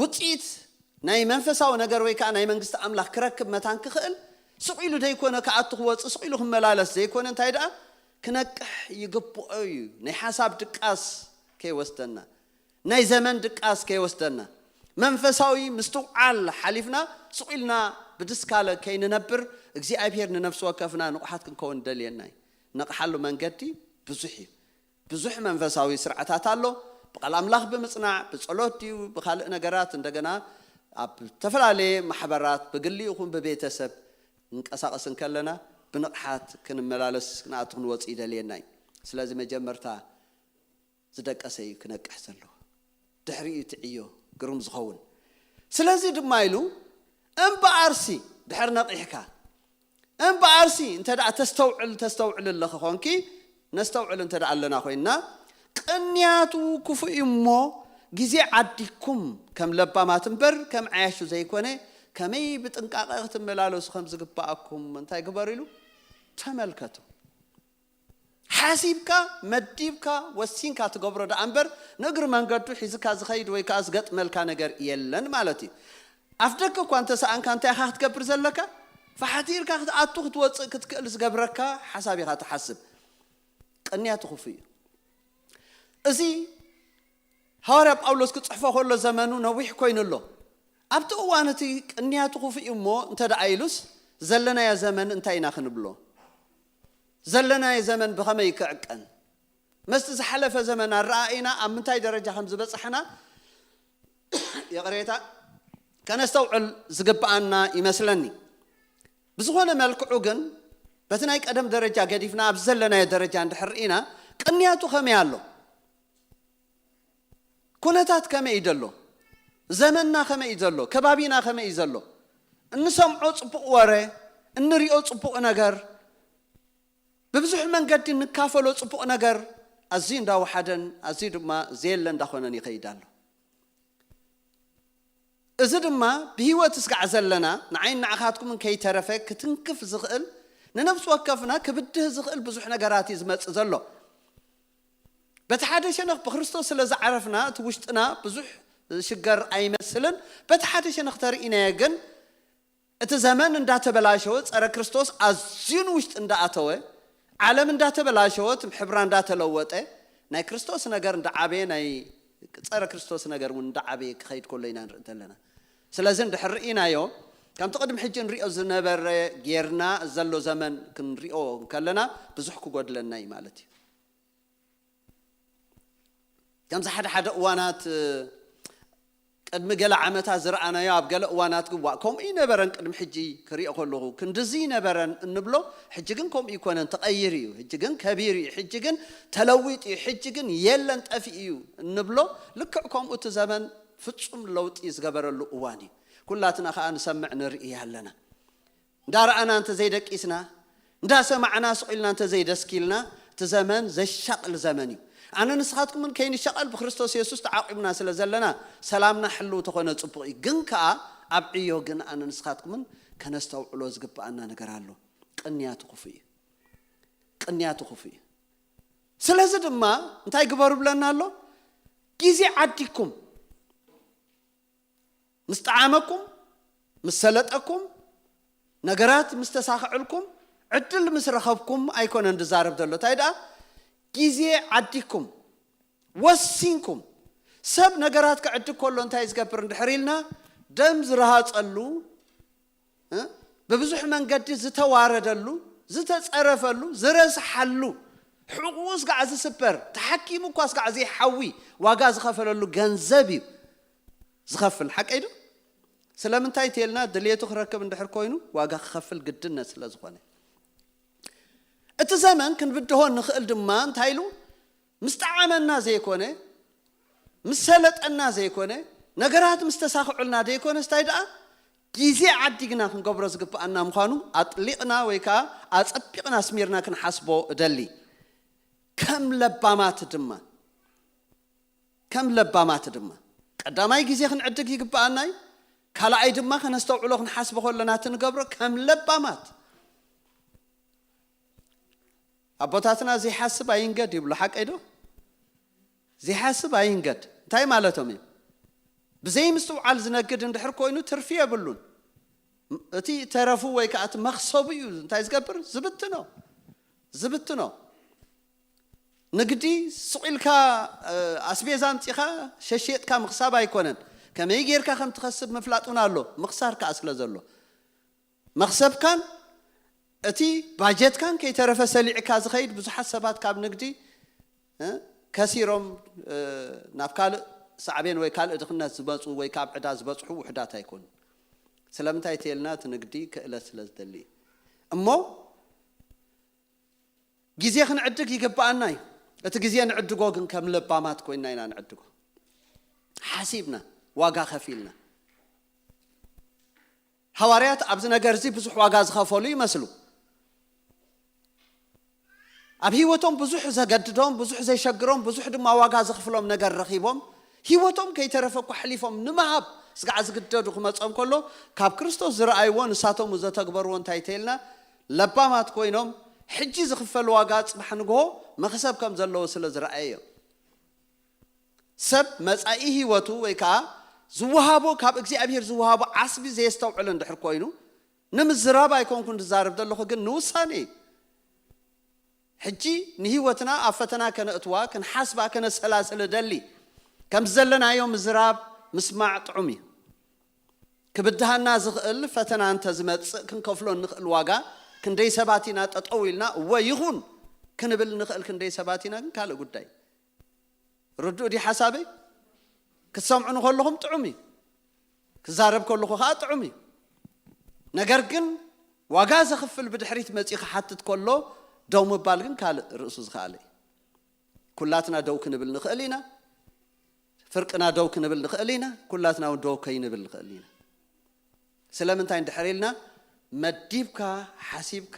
ውፅኢት ናይ መንፈሳዊ ነገር ወይ ከዓ ናይ መንግስቲ ኣምላኽ ክረክብ መታን ክኽእል ስቕ ኢሉ ደይኮነ ክኣቱ ክወፅእ ስቕ ኢሉ ክመላለስ ዘይኮነ እንታይ ደኣ ክነቅሕ ይግብኦ እዩ። ናይ ሓሳብ ድቃስ ከይወስደና፣ ናይ ዘመን ድቃስ ከይወስደና፣ መንፈሳዊ ምስትውዓል ሓሊፍና ስቕ ኢልና ብድስካለ ከይንነብር እግዚኣብሔር ንነፍሲ ወከፍና ንቑሓት ክንከውን ደልየና እዩ። ነቕሓሉ መንገዲ ብዙሕ እዩ። ብዙሕ መንፈሳዊ ስርዓታት ኣሎ። ብቃል ኣምላኽ ብምጽናዕ፣ ብጸሎት ድዩ ብኻልእ ነገራት፣ እንደገና ኣብ ዝተፈላለየ ማሕበራት ብግሊ ይኹን ብቤተሰብ ንንቀሳቐስ እንከለና ብንቕሓት ክንመላለስ ክንኣቱ ክንወጽእ ይደልየና እዩ። ስለዚ መጀመርታ ዝደቀሰ እዩ ክነቅሕ ዘለዎ። ድሕሪኡ እቲ ዕዮ ግሩም ዝኸውን። ስለዚ ድማ ኢሉ እምበኣርሲ ድሕር ነቒሕካ እምበኣርሲ እንተ ደኣ ተስተውዕል ተስተውዕል ኣለኺ ኾንኪ ነስተውዕል እንተ ደኣ ኣለና ኮይንና ቅንያቱ ክፉእ እዩ እሞ ግዜ ዓዲኩም ከም ለባማት እምበር ከም ዓያሹ ዘይኮነ ከመይ ብጥንቃቐ ክትመላለሱ ከም ዝግብኣኩም እንታይ ግበሩ ኢሉ ተመልከቱ። ሓሲብካ መዲብካ ወሲንካ ትገብሮ ደኣ እምበር ንእግሪ መንገዱ ሒዝካ ዝኸይድ ወይ ከዓ ዝገጥመልካ ነገር የለን ማለት እዩ። ኣፍ ደገ እኳ እንተሰኣንካ እንታይ ኢኻ ክትገብር ዘለካ? ፋሕቲርካ ክትኣቱ ክትወፅእ ክትክእል ዝገብረካ ሓሳብ ኢኻ ትሓስብ። ቅንያቱ ክፉ እዩ። እዚ ሃዋርያ ጳውሎስ ክፅሕፎ ከሎ ዘመኑ ነዊሕ ኮይኑ ኣሎ። ኣብቲ እዋን እቲ ቅንያቱ ክፉ እዩ እሞ እንተ ደኣ ኢሉስ ዘለናዮ ዘመን እንታይ ኢና ክንብሎ? ዘለናዮ ዘመን ብኸመይ ክዕቀን? መስቲ ዝሓለፈ ዘመን ኣረኣእና ኣብ ምንታይ ደረጃ ከም ዝበጻሕና ይቕሬታ ከነስተውዕል ዝግብኣና ይመስለኒ። ብዝኾነ መልክዑ ግን በቲ ናይ ቀደም ደረጃ ገዲፍና ኣብ ዘለናዮ ደረጃ እንድሕር ርኢና ቅንያቱ ከመይ ኣሎ? ኩነታት ከመይ እዩ ዘሎ? ዘመንና ከመይ እዩ ዘሎ? ከባቢና ከመይ እዩ ዘሎ? እንሰምዖ ጽቡቕ ወረ፣ እንሪኦ ጽቡቕ ነገር፣ ብብዙሕ መንገዲ እንካፈሎ ጽቡቕ ነገር ኣዝዩ እንዳወሓደን ኣዝዩ ድማ ዘየለ እንዳኾነን ይኸይድ ኣሎ። እዚ ድማ ብህይወት እስካዕ ዘለና ንዓይን ንዓኻትኩምን ከይተረፈ ክትንክፍ ዝኽእል፣ ንነፍሲ ወከፍና ክብድህ ዝኽእል ብዙሕ ነገራት እዩ ዝመጽእ ዘሎ። በቲ ሓደ ሸነኽ ብክርስቶስ ስለ ዝዓረፍና እቲ ውሽጥና ብዙሕ ሽገር ኣይመስልን። በቲ ሓደ ሸነኽ ተርእናዮ ግን እቲ ዘመን እንዳተበላሸወ ጸረ ክርስቶስ ኣዝዩ ንውሽጢ እንዳኣተወ ዓለም እንዳተበላሸወት ሕብራ እንዳተለወጠ ናይ ክርስቶስ ነገር እንዳዓበየ ናይ ጸረ ክርስቶስ ነገር እውን እንዳዓበየ ክኸይድ ከሎ ኢና ንርኢ ዘለና። ስለዚ እንድሕር ርኢናዮ ከምቲ ቅድሚ ሕጂ ንሪኦ ዝነበረ ጌርና ዘሎ ዘመን ክንሪኦ ከለና ብዙሕ ክጎድለና እዩ ማለት እዩ። ከምዚ ሓደ ሓደ እዋናት ቅድሚ ገለ ዓመታት ዝረኣናዮ ኣብ ገለ እዋናት ግን ዋእ ከምኡ ይነበረን ቅድሚ ሕጂ ክሪኦ ከለኹ ክንድዚ ይነበረን እንብሎ ሕጂ ግን ከምኡ ይኮነን ተቐይሩ እዩ። ሕጂ ግን ከቢሩ እዩ። ሕጂ ግን ተለዊጡ እዩ። ሕጂ ግን የለን ጠፊኡ እዩ እንብሎ ልክዕ ከምኡ እቲ ዘመን ፍጹም ለውጢ ዝገበረሉ እዋን እዩ። ኩላትና ከዓ ንሰምዕ ንርኢ ኣለና። እንዳረኣና እንተ ዘይደቂስና እንዳሰማዕና ስቕ ኢልና እንተ ዘይደስኪልና እቲ ዘመን ዘሻቕል ዘመን እዩ። ኣነ ንስኻትኩምን ከይንሻቐል ብክርስቶስ የሱስ ተዓቂብና ስለ ዘለና ሰላምና ሕልው ተኾነ ጽቡቕ እዩ። ግን ከኣ ኣብ ዕዮ ግን ኣነ ንስኻትኩምን ከነስተውዕሎ ዝግብኣና ነገር ኣሎ። ቅንያቱ ክፉእ እዩ። ቅንያቱ ክፉእ እዩ። ስለዚ ድማ እንታይ ግበሩ ብለና ኣሎ? ግዜ ዓዲኩም ምስ ጠዓመኩም፣ ምስ ሰለጠኩም፣ ነገራት ምስ ተሳኽዕልኩም፣ ዕድል ምስ ረኸብኩም ኣይኮነን ዝዛረብ ዘሎ። እንታይ ደኣ ግዜ ዓዲኩም ወሲንኩም ሰብ ነገራት ክዕድግ ከሎ እንታይ ዝገብር እንድሕር ኢልና ደም ዝረሃፀሉ እ? ብብዙሕ መንገዲ ዝተዋረደሉ ዝተፀረፈሉ ዝረስሓሉ ሕቑኡ ስጋዕ ዝስበር ተሓኪሙ እኳ ስጋዕ ዘይሓዊ ዋጋ ዝኸፈለሉ ገንዘብ እዩ ዝኸፍል ሓቀይ ዶ? ስለምንታይ ተልና ድልየቱ ክረክብ እንድሕር ኮይኑ ዋጋ ክኸፍል ግድነት ስለ ዝኾነ እቲ ዘመን ክንብድሆ ንኽእል ድማ እንታይ ኢሉ ምስ ጠዓመና ዘይኮነ ምስ ሰለጠና ዘይኮነ ነገራት ምስ ተሳኽዑልና ዘይኮነ ስታይ ደኣ ግዜ ዓዲግና ክንገብሮ ዝግብኣና ምዃኑ ኣጥሊቕና ወይ ከዓ ኣፀቢቕና ኣስሚርና ክንሓስቦ እደሊ። ከም ለባማት ድማ ከም ለባማት ድማ ቀዳማይ ግዜ ክንዕድግ ይግብኣና እዩ። ካልኣይ ድማ ከነስተውዕሎ ክንሓስቦ ከለና እቲ ንገብሮ ከም ለባማት ኣቦታትና ዘይሓስብ ኣይንገድ ይብሉ ሓቀይ ዶ? ዘይሓስብ ኣይንገድ እንታይ ማለቶም እዩ? ብዘይ ምስትውዓል ዝነግድ እንድሕር ኮይኑ ትርፊ የብሉን። እቲ ተረፉ ወይ ከዓ እቲ መክሰቡ እዩ እንታይ ዝገብር ዝብትኖ ዝብትኖ ንግዲ ሱቕ ኢልካ ኣስቤዛ ኣምፂኻ ሸሽጥካ ምኽሳብ ኣይኮነን። ከመይ ጌርካ ከም ትኸስብ ምፍላጥ እውን ኣሎ። ምኽሳር ከዓ ስለ ዘሎ መኽሰብካን እቲ ባጀትካን ከይተረፈ ሰሊዕካ ዝኸይድ ብዙሓት ሰባት ካብ ንግዲ ከሲሮም ናብ ካልእ ሳዕቤን ወይ ካልእ ድኽነት ዝመፁ ወይ ካብ ዕዳ ዝበፅሑ ውሕዳት ኣይኮኑን። ስለምንታይ ተልና እቲ ንግዲ ክእለት ስለ ዝደሊ እሞ ግዜ ክንዕድግ ይግብኣና እዩ። እቲ ግዜ ንዕድጎ ግን ከም ለባማት ኮይና ኢና ንዕድጎ። ሓሲብና ዋጋ ከፊልና። ሃዋርያት ኣብዚ ነገር እዚ ብዙሕ ዋጋ ዝኸፈሉ ይመስሉ። ኣብ ህይወቶም ብዙሕ ዘገድዶም፣ ብዙሕ ዘሸግሮም፣ ብዙሕ ድማ ዋጋ ዘኽፍሎም ነገር ረኺቦም ህይወቶም ከይተረፈ እኳ ኣሕሊፎም ንምሃብ ስጋዕ ዝግደዱ ክመጾም ከሎ ካብ ክርስቶስ ዝረኣይዎ ንሳቶም ዘተግበርዎ እንታይ ተይልና ለባማት ኮይኖም ሕጂ ዝኽፈል ዋጋ ጽባሕ ንግሆ መኽሰብ ከም ዘለዎ ስለ ዝረኣየ እዮም። ሰብ መጻኢ ህይወቱ ወይ ከዓ ዝወሃቦ ካብ እግዚኣብሔር ዝወሃቦ ዓስቢ ዘየስተውዕል እንድሕር ኮይኑ ንምዝራብ ኣይኮንኩን ዝዛረብ ዘለኹ ግን ንውሳኔ ሕጂ ንህይወትና ኣብ ፈተና ከነእትዋ ክንሓስባ ከነሰላስል እደሊ። ከም ዘለናዮ ምዝራብ ምስማዕ ጥዑም እዩ። ክብድሃና ዝኽእል ፈተና እንተ ዝመጽእ ክንከፍሎ እንኽእል ዋጋ ክንደይ ሰባት ኢና ጠጠው ኢልና እወ ይኹን ክንብል ንኽእል ክንደይ ሰባት ኢና ግን ካልእ ጉዳይ። ርዱእ ድዩ ሓሳበይ? ክትሰምዑ ንከለኹም ጥዑም እዩ። ክዛረብ ከለኹ ከዓ ጥዑም እዩ። ነገር ግን ዋጋ ዘኽፍል ብድሕሪት መፂኡ ክሓትት ከሎ ደው ምባል ግን ካልእ ርእሱ ዝኸኣለ እዩ። ኩላትና ደው ክንብል ንኽእል ኢና። ፍርቅና ደው ክንብል ንኽእል ኢና። ኩላትና እውን ደው ከይንብል ንኽእል ኢና። ስለምንታይ እንድሕር ኢልና፣ መዲብካ፣ ሓሲብካ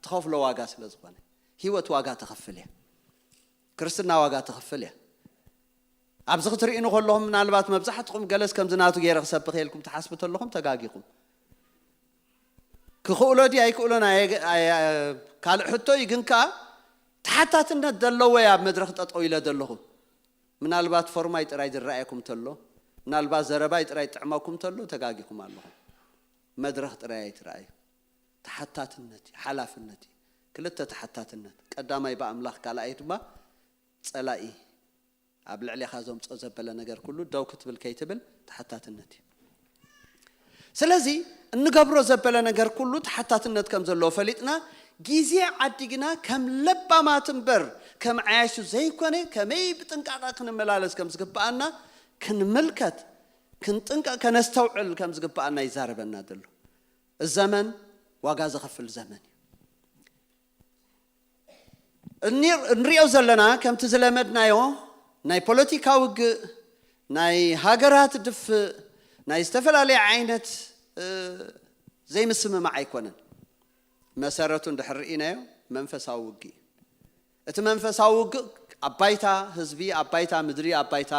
ትኸፍሎ ዋጋ ስለ ዝኾነ። ህይወት ዋጋ ተኸፍል እያ። ክርስትና ዋጋ ተኸፍል እያ። ኣብዚ ክትርእዩኒ ከለኹም፣ ምናልባት መብዛሕትኹም ገለስ ከምዚ ናቱ ገይረ ክሰብኽ ኢልኩም ትሓስቡ ተለኹም ተጋጊኹም። ክኽእሎ ድዩ ኣይክእሎን ኣየ-፣ ኣየ-፣ ካልእ ሕቶ እዩ። ግን ከኣ ተሓታትነት ዘለዎ እየ ኣብ መድረኽ ጠጠው ኢለ ዘለኹ። ምናልባት ፎርማይ ጥራይ ዝረኣየኩም ተሎ፣ ምናልባት ዘረባይ ጥራይ ጥዕመኩም ተሎ፣ ተጋጊኹም ኣለኹም። መድረኽ ጥራይ ኣይትረኣዩ። ተሓታትነት እዩ፣ ሓላፍነት እዩ። ክልተ ተሓታትነት፣ ቀዳማይ ብኣምላኽ፣ ካልኣይ ድማ ጸላኢ ኣብ ልዕሌኻ ዘምጾ ዘበለ ነገር ኩሉ ደው ክትብል ከይትብል ተሓታትነት እዩ። ስለዚ እንገብሮ ዘበለ ነገር ኩሉ ተሓታትነት ከም ዘለዎ ፈሊጥና፣ ግዜ ዓዲግና ከም ለባማት እምበር ከም ዓያሹ ዘይኮነ፣ ከመይ ብጥንቃቐ ክንመላለስ ከም ዝግብኣና ክንምልከት፣ ክንጥንቀቕ፣ ከነስተውዕል ከም ዝግብኣና ይዛረበና ዘሎ። እዚ ዘመን ዋጋ ዘኸፍል ዘመን እዩ። እኒ-፣ እንሪኦ ዘለና ከምቲ ዝለመድናዮ ናይ ፖለቲካ ውግእ፣ ናይ ሃገራት ድፍእ፣ ናይ ዝተፈላለየ ዓይነት፣ እ፣ ዘይምስምማዕ ኣይኮነን። መሰረቱ እንድሕር ርኢናዮ መንፈሳዊ ውግእ እዩ። እቲ መንፈሳዊ ውግእ ኣብ ባይታ ህዝቢ፣ ኣብ ባይታ ምድሪ፣ ኣብ ባይታ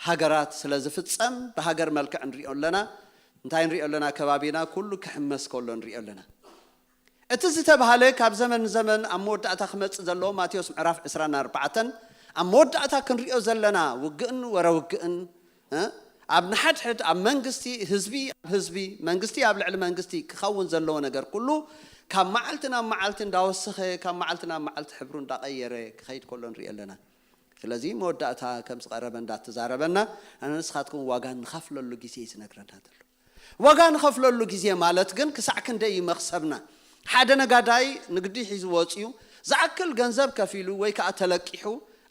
ሃገራት ስለ ዝፍጸም ብሃገር መልክዕ ንሪኦ ኣለና። እንታይ ንሪኦ ኣለና? ከባቢና ኩሉ ክሕመስ ከሎ ንሪኦ ኣለና። እቲ ዝተባህለ ካብ ዘመን ንዘመን ኣብ መወዳእታ ክመጽእ ዘለዎ ማቴዎስ ምዕራፍ ዕስራን ኣርባዕተን ኣብ መወዳእታ ክንሪኦ ዘለና ውግእን ወረ ውግእን፣ እ፣ ኣብ ንሓድሕድ ኣብ መንግስቲ፣ ህዝቢ ኣብ ህዝቢ፣ መንግስቲ ኣብ ልዕሊ መንግስቲ ክኸውን ዘለዎ ነገር ኩሉ ካብ መዓልቲ ናብ መዓልቲ እንዳወሰኸ፣ ካብ መዓልቲ ናብ መዓልቲ ሕብሩ እንዳቐየረ ክኸይድ ከሎ ንርኢ ኣለና። ስለዚ መወዳእታ ከም ዝቐረበ እንዳተዛረበና፣ ኣነ ንስኻትኩም ዋጋ ንኸፍለሉ ግዜ እዩ ዝነግረና ዘሎ። ዋጋ ንኸፍለሉ ግዜ ማለት ግን ክሳዕ ክንደይ እዩ መኽሰብና? ሓደ ነጋዳይ ንግዲ ሒዙ ወፂኡ፣ ዝኣክል ገንዘብ ከፊሉ ወይ ከዓ ተለቂሑ፣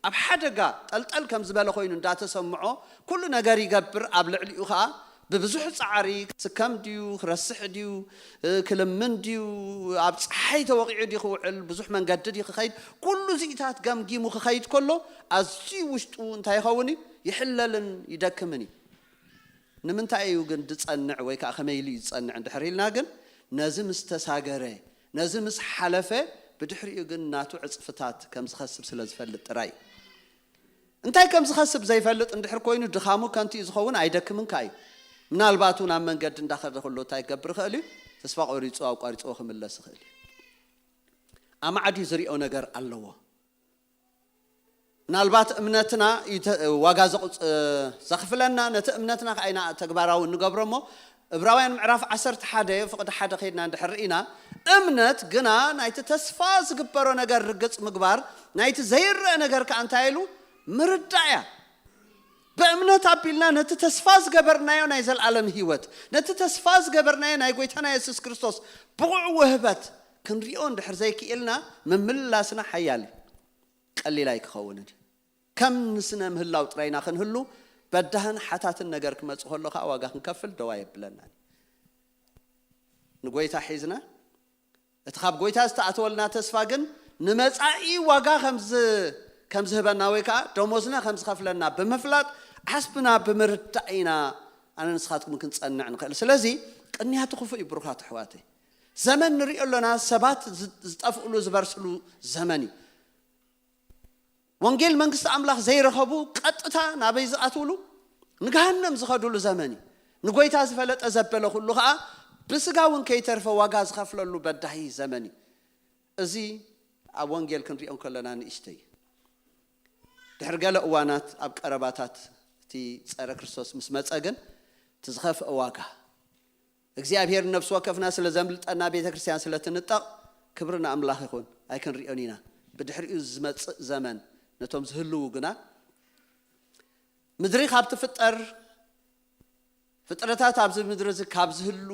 ኣብ ሓደጋ ጠልጠል ከም ዝበለ ኮይኑ እንዳተሰምዖ፣ ኩሉ ነገር ይገብር፣ ኣብ ልዕሊኡ ከዓ ብብዙሕ ጻዕሪ፣ ክስከም ድዩ፣ ክረስሕ ድዩ፣ እ፣ ክልምን ድዩ፣ ኣብ ጸሓይ ተወቒዑ ድዩ ክውዕል፣ ብዙሕ መንገዲ ድዩ ክኸይድ፣ ኩሉ እዚኢታት ገምጊሙ ክኸይድ ከሎ፣ ኣዝዩ ውሽጡ እንታይ ይኸውን እዩ? ይሕለልን ይደክምን እዩ። ንምንታይ እዩ ግን ዝጸንዕ ወይ ከዓ ከመይ ኢሉ እዩ ዝጸንዕ እንድሕር ኢልና ግን፣ ነዚ ምስ ተሳገረ፣ ነዚ ምስ ሓለፈ፣ ብድሕሪኡ ግን ናቱ ዕጽፍታት ከም ዝኸስብ ስለ ዝፈልጥ ጥራይ እዩ። እንታይ ከም ዝኸስብ ዘይፈልጥ እንድሕር ኮይኑ፣ ድኻሙ ከንቱ እዩ ዝኸውን፣ ኣይደክምን ከኣ እዩ። ምናልባት እውን ኣብ መንገዲ እንዳኸደ ከሎ እንታይ ክገብር ይኽእል እዩ? ተስፋ ቆሪጹ ኣቋሪጽዎ ክምለስ ይኽእል እዩ። ኣማዕድዩ ዝሪኦ ነገር ኣለዎ። ምናልባት እምነትና እዩ ተ-፣ ዋጋ ዘቑጽ-፣ ዘኽፍለና፣ ነቲ እምነትና ከኣ ኢና ተግባራዊ እንገብሮ እሞ፣ ዕብራውያን ምዕራፍ ዓሰርተ ሓደ ፍቕዲ ሓደ ከይድና እንድሕር ርኢና፣ እምነት ግና ናይቲ ተስፋ ዝግበሮ ነገር ርግጽ ምግባር፣ ናይቲ ዘይረአ ነገር ከኣ እንታይ ኢሉ? ምርዳእ እያ። ብእምነት ኣቢልና ነቲ ተስፋ ዝገበርናዮ ናይ ዘለኣለም ህይወት፣ ነቲ ተስፋ ዝገበርናዮ ናይ ጎይታና የሱስ ክርስቶስ ብቑዕ ውህበት ክንሪኦ እንድሕር ዘይክኢልና፣ ምምላስና ሓያል እዩ። ቀሊል ኣይክኸውንን እዩ። ከም ንስነ ምህላው ጥራይና ክንህሉ፣ በዳህን ሓታትን ነገር ክመጽእ ከሎ ከኣ ዋጋ ክንከፍል ደው ኣየብለናን እዩ። ንጎይታ ሒዝና፣ እቲ ካብ ጎይታ ዝተኣተወልና ተስፋ ግን ንመጻኢ ዋጋ ከም ዝ-፣ ከም ዝህበና ወይ ከኣ ደሞዝና ከም ዝኸፍለና ብምፍላጥ፣ ዓስብና ብምርዳእ ኢና ኣነ ንስኻትኩም ክንጸንዕ ንኽእል። ስለዚ ቅንያቱ ክፉእ እዩ፣ ብሩኻት ኣሕዋተይ። ዘመን ንሪኦ ኣሎና፣ ሰባት ዝ-፣ ዝጠፍእሉ ዝበርስሉ ዘመን እዩ። ወንጌል መንግስቲ ኣምላኽ ዘይረኸቡ ቀጥታ ናበይ ዝኣትውሉ? ንገሃነም ዝኸዱሉ ዘመን እዩ። ንጎይታ ዝፈለጠ ዘበለ ኩሉ ኸኣ ብስጋ እውን ከይተርፈ ዋጋ ዝኸፍለሉ በዳሂ ዘመን እዩ። እዚ ኣብ ወንጌል ክንሪኦ እንከለና ንእሽተይ እዩ። ድሕሪ ገለ እዋናት ኣብ ቀረባታት እቲ ጸረ ክርስቶስ ምስ መጸ ግን እቲ ዝኸፍአ ዋጋ እግዚኣብሔር ነፍሲ ወከፍና ስለ ዘምልጠና ቤተ ክርስቲያን ስለ ትንጠቕ ክብሪ ንኣምላኽ ይኹን። ኣይክንሪኦን ኢና። ብድሕሪኡ ዝመጽእ ዘመን ነቶም ዝህልዉ ግና ምድሪ ካብ ትፍጠር ፍጥረታት ኣብዚ ምድሪ እዚ ካብ ዝህልዉ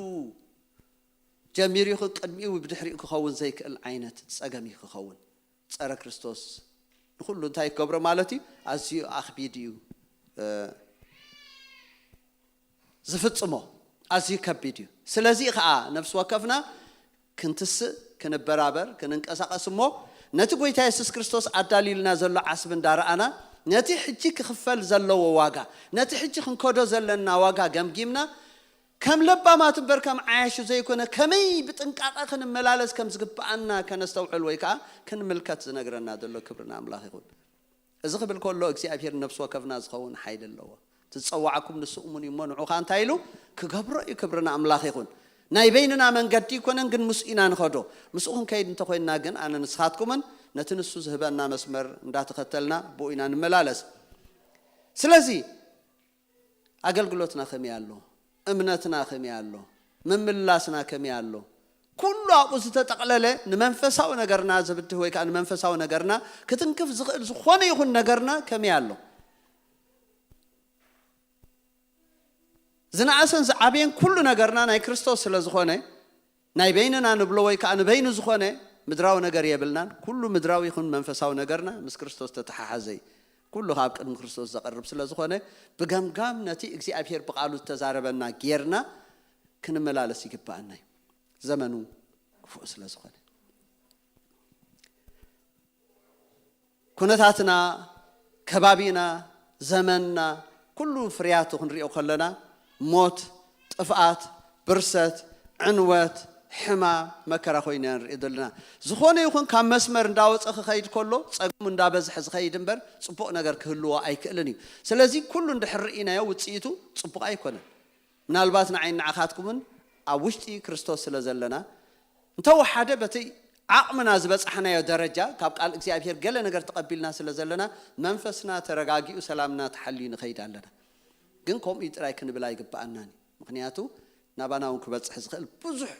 ጀሚሩ ይኹን ቅድሚኡ ብድሕሪኡ ክኸውን ዘይክእል ዓይነት ጸገም እዩ ክኸውን። ጸረ ክርስቶስ ንኹሉ እንታይ ክገብሮ ማለት እዩ? ኣዝዩ ኣኽቢድ እዩ፣ እ፣ ዝፍጽሞ። ኣዝዩ ከቢድ እዩ። ስለዚ ኸኣ ነፍሲ ወከፍና ክንትስእ፣ ክንበራበር፣ ክንንቀሳቐስ እሞ ነቲ ጎይታ የሱስ ክርስቶስ ኣዳልዩልና ዘሎ ዓስቢ እንዳረኣና፣ ነቲ ሕጂ ክኽፈል ዘለዎ ዋጋ፣ ነቲ ሕጂ ክንከዶ ዘለና ዋጋ ገምጊምና፣ ከም ለባማት እምበር ከም ዓያሹ ዘይኮነ፣ ከመይ ብጥንቃቐ ክንመላለስ ከም ዝግብኣና ከነስተውዕል ወይ ከኣ ክንምልከት ዝነግረና ዘሎ። ክብሪ ንኣምላኽ ይኹን። እዚ ክብል ከሎ እግዚኣብሔር ነፍሲ ወከፍና ዝኸውን ሓይሊ ኣለዎ። እቲ ዝጸዋዓኩም ንሱ እሙን እዩ እሞ ንዑ ኸኣ እንታይ ኢሉ ክገብሮ እዩ። ክብሪ ንኣምላኽ ይኹን። ናይ በይንና መንገዲ ኣይኮነን፣ ግን ምስኡ ኢና ንኸዶ። ምስኡ ክንከይድ እንተኾይንና ግን ኣነ ንስኻትኩምን ነቲ ንሱ ዝህበና መስመር እንዳተኸተልና ብኡ ኢና ንመላለስ። ስለዚ ኣገልግሎትና ከመይ ኣሎ? እምነትና ከመይ ኣሎ? ምምላስና ከመይ ኣሎ? ኩሉ ኣብኡ ዝተጠቕለለ ንመንፈሳዊ ነገርና ዝብድህ ወይ ከዓ ንመንፈሳዊ ነገርና ክትንክፍ ዝኽእል ዝኾነ ይኹን ነገርና ከመይ ኣሎ? ዝነኣሰን ዝዓበየን ኩሉ ነገርና ናይ ክርስቶስ ስለ ዝኾነ፣ ናይ በይንና ንብሎ ወይ ከዓ ንበይኑ ዝኾነ ምድራዊ ነገር የብልናን። ኩሉ ምድራዊ ይኹን መንፈሳዊ ነገርና ምስ ክርስቶስ ተተሓሓዘ እዩ። ኩሉ ካብ ቅድሚ ክርስቶስ ዘቐርብ ስለ ዝኾነ፣ ብገምጋም ነቲ እግዚኣብሔር ብቓሉ ዝተዛረበና ጌርና ክንመላለስ ይግብኣና እዩ። ዘመኑ ክፉእ ስለ ዝኾነ። ኩነታትና፣ ከባቢና፣ ዘመንና፣ ኩሉ ፍርያቱ ክንሪኦ ከለና፣ ሞት፣ ጥፍኣት፣ ብርሰት፣ ዕንወት፣ ሕማም፣ መከራ ኮይኑ ኢና ንሪኦ ዘለና። ዝኾነ ይኹን ካብ መስመር እንዳወፀ ክኸይድ ከሎ፣ ጸገሙ እንዳበዝሐ ዝኸይድ እምበር፣ ጽቡቕ ነገር ክህልዎ ኣይክእልን እዩ። ስለዚ ኩሉ እንድሕር ርኢናዮ፣ ውጽኢቱ ጽቡቕ ኣይኮነን። ምናልባት ንዓይ ንዓኻትኩምን ኣብ ውሽጢ ክርስቶስ ስለ ዘለና፣ እንተወሓደ በቲ ዓቕምና ዝበጻሕናዮ ደረጃ ካብ ቃል እግዚኣብሔር ገለ ነገር ተቐቢልና ስለ ዘለና፣ መንፈስና ተረጋጊኡ፣ ሰላምና ተሓልዩ ንኸይድ ኣለና። ግን ከምኡ እዩ ጥራይ ክንብል ኣይግብኣናን እዩ። ምኽንያቱ ናባና እውን ክበጽሕ ዝኽእል ብዙሕ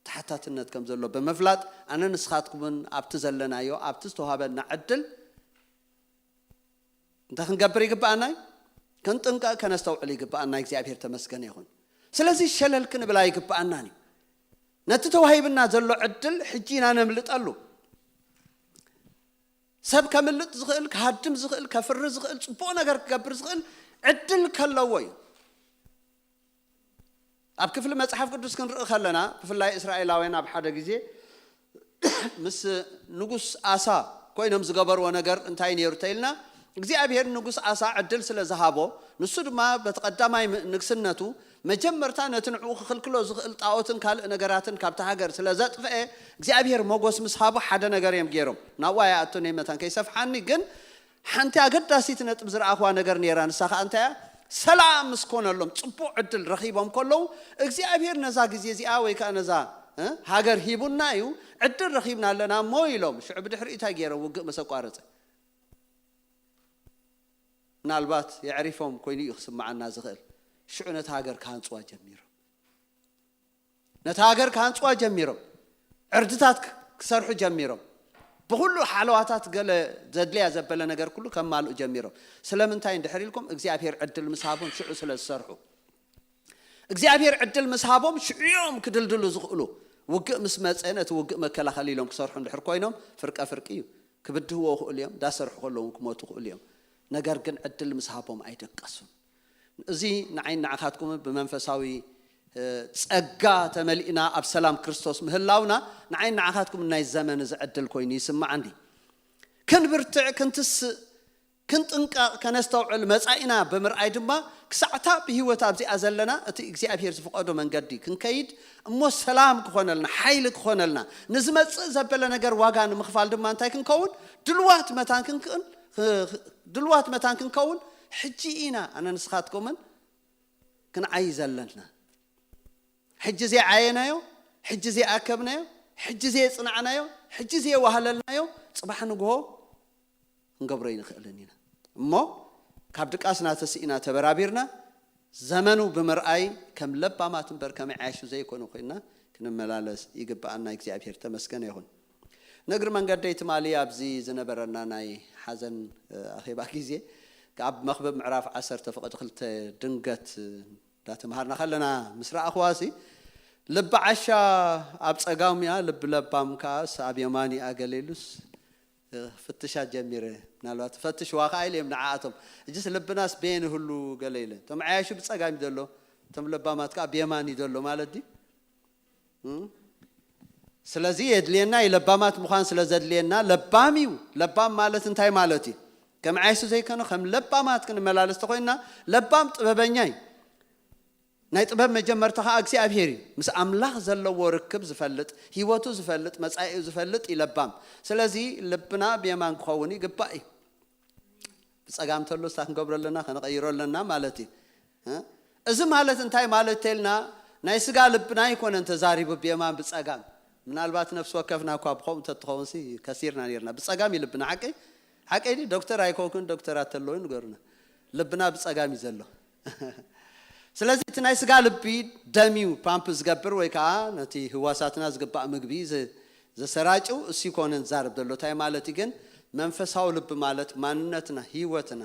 ተሓታትነት ከም ዘሎ ብምፍላጥ፣ ኣነ ንስኻትኩምን ኣብቲ ዘለናዮ፣ ኣብቲ ዝተዋሃበና ዕድል እንታይ ክንገብር ይግብኣና እዩ? ክንጥንቀቕ፣ ከነስተውዕል ይግብኣና። እግዚኣብሔር ተመስገነ ይኹን። ስለዚ ሸለል ክንብል ኣይግብኣናን እዩ። ነቲ ተዋሂብና ዘሎ ዕድል ሕጂ ኢና ነምልጠሉ። ሰብ ከምልጥ ዝኽእል፣ ክሃድም ዝኽእል፣ ከፍሪ ዝኽእል፣ ጽቡቕ ነገር ክገብር ዝኽእል ዕድል ከለዎ እዩ። ኣብ ክፍሊ መጽሓፍ ቅዱስ ክንርኢ ከለና፣ ብፍላይ እስራኤላውያን ኣብ ሓደ ግዜ ምስ ንጉስ ኣሳ ኮይኖም ዝገበርዎ ነገር እንታይ ነይሩ ተኢልና፣ እግዚኣብሔር ንጉስ ኣሳ ዕድል ስለ ዝሃቦ፣ ንሱ ድማ በቲ ቀዳማይ ም-፣ ንግስነቱ መጀመርታ ነቲ ንዕኡ ክኽልክሎ ዝኽእል ጣኦትን ካልእ ነገራትን ካብቲ ሃገር ስለ ዘጥፍአ፣ እግዚኣብሔር ሞጎስ ምስ ሃቦ ሓደ ነገር እዮም ገይሮም። ናብኡ ኣይኣቱን እየ መታን ከይሰፍሓኒ፣ ግን ሓንቲ ኣገዳሲት ነጥቢ ዝረኣኽዋ ነገር ነይራ። ንሳ ኸኣ እንታይ እያ? ሰላም ምስ ኮነሎም፣ ጽቡቕ ዕድል ረኺቦም ከለዉ፣ እግዚኣብሔር ነዛ ግዜ እዚኣ ወይ ከኣ ነዛ፣ እ፣ ሃገር ሂቡና እዩ፣ ዕድል ረኺብና ኣለና እሞ ኢሎም። ሽዑ ብድሕሪኡ እንታይ ገይሮም? ውግእ ምስ ኣቋረጸ። ምናልባት የዕሪፎም ኮይኑ እዩ ክስምዓና ዝኽእል። ሽዑ ነታ ሃገር ክሃንጽዋ ጀሚሮም። ነታ ሃገር ክሃንጽዋ ጀሚሮም። ዕርድታት ክ-፣ ክሰርሑ ጀሚሮም። ብኹሉ ሓለዋታት ገለ ዘድልያ ዘበለ ነገር ኩሉ ከማልኡ ጀሚሮም። ስለምንታይ እንድሕር ኢልኩም፣ እግዚኣብሔር ዕድል ምስ ሃቦም ሽዑ ስለ ዝሰርሑ። እግዚኣብሔር ዕድል ምስ ሃቦም ሽዑ እዮም ክድልድሉ ዝኽእሉ። ውግእ ምስ መጸ ነቲ ውግእ መከላኸሊ ኢሎም ክሰርሑ እንድሕር ኮይኖም፣ ፍርቀ ፍርቂ እዩ። ክብድህዎ ይኽእሉ እዮም፣ እንዳሰርሑ ከለዉ ክሞቱ ይኽእሉ እዮም። ነገር ግን ዕድል ምስ ሃቦም ኣይደቀሱን። እዚ ንዓይን ንዓኻትኩምን ብመንፈሳዊ፣ እ፣ ጸጋ ተመሊእና ኣብ ሰላም ክርስቶስ ምህላውና ንዓይን ንዓኻትኩምን ናይ ዘመን እዚ ዕድል ኮይኑ ይስምዓኒ። ክንብርትዕ፣ ክንትስእ፣ ክንጥንቀቕ፣ ከነስተውዕል፣ መጻኢና ብምርኣይ ድማ ክሳዕታ ብህይወት ኣብዚኣ ዘለና እቲ እግዚኣብሔር ዝፈቐዶ መንገዲ ክንከይድ እሞ ሰላም ክኾነልና፣ ሓይሊ ክኾነልና፣ ንዝመጽእ ዘበለ ነገር ዋጋ ንምኽፋል ድማ እንታይ ክንከውን? ድልዋት መታን ክንክን፣ ድልዋት መታን ክንከውን ሕጂ ኢና ኣነ ንስኻትኩምን ክንዓይ ዘለና። ሕጂ ዘይዓየናዮ፣ ሕጂ ዘይኣከብናዮ፣ ሕጂ ዘየጽናዕናዮ፣ ሕጂ ዘየዋህለልናዮ፣ ጽባሕ ንግሆ ክንገብሮ ኣይንኽእልን ኢና። እሞ ካብ ድቃስና ተስኢና ተበራቢርና፣ ዘመኑ ብምርኣይ ከም ለባማት እምበር ከም ዓያሹ ዘይኮኑ ኮይንና ክንመላለስ ይግብኣና። እግዚኣብሔር ተመስገነ ይኹን። ንእግሪ መንገደይ ትማሊ ኣብዚ ዝነበረና ናይ ሓዘን፣ እ፣ ኣኼባ ግዜ ኣብ መኽብብ ምዕራፍ ዓሰርተ ፍቕዲ ክልተ ድንገት፣ እ፣ እንዳተምሃርና ከለና ምስ ረኣኽዋ ሲ፣ ልቢ ዓሻ ኣብ ጸጋም እያ፣ ልቢ ለባም ከኣ ስ-፣ ኣብ የማን እያ ገለ ኢሉስ፣ እ፣ ፍትሻ ጀሚረ። ምናልባት ፈትሽዋ ከኣ ኢለ እዮም ንዓኣቶም። እጅስ ልብናስ በየን ይህሉ ገለ ኢለ። እቶም ዓያሹ ብጸጋም እዩ ዘሎ፣ እቶም ለባማት ከኣ ብየማን እዩ ዘሎ ማለት ድዩ? እም? ስለዚ የድልየና እዩ፣ ለባማት ምዃን ስለ ዘድልየና። ለባም እዩ። ለባም ማለት እንታይ ማለት እዩ? ከም ዓይሱ ዘይኮነ ከም ለባማት ክንመላለስ ተኾይንና፣ ለባም ጥበበኛ እዩ። ናይ ጥበብ መጀመርታ ኸዓ እግዚኣብሔር እዩ። ምስ ኣምላኽ ዘለዎ ርክብ ዝፈልጥ፣ ህይወቱ ዝፈልጥ፣ መጻኢኡ ዝፈልጥ እዩ ለባም። ስለዚ ልብና ብየማን ክኸውን ይግባእ እዩ። ብጸጋም ተሎ ስታ ክንገብሮ ኣለና፣ ከነቐይሮ ኣለና ማለት እዩ። እዚ ማለት እንታይ ማለት ተልና? ናይ ስጋ ልብና ኣይኮነን ተዛሪቡ ብየማን ብጸጋም። ምናልባት ነፍሲ ወከፍና እኳ ብኸምኡ ተትኸውን ሲ ከሲርና ነርና። ብጸጋም እዩ ልብና። ሓቂ ሓቂ ዶክተር ኣይኮንኩን፣ ዶክተራት ተለዉ ንገሩና። ልብና ብጸጋም እዩ ዘሎ። ስለዚ እቲ ናይ ስጋ ልቢ ደም እዩ ፓምፕ ዝገብር ወይ ከዓ ነቲ ህዋሳትና ዝግባእ ምግቢ ዘሰራጭው እሱ ይኮነን ዛርብ ዘሎ። እንታይ ማለት እዩ ግን? መንፈሳዊ ልቢ ማለት ማንነትና፣ ህይወትና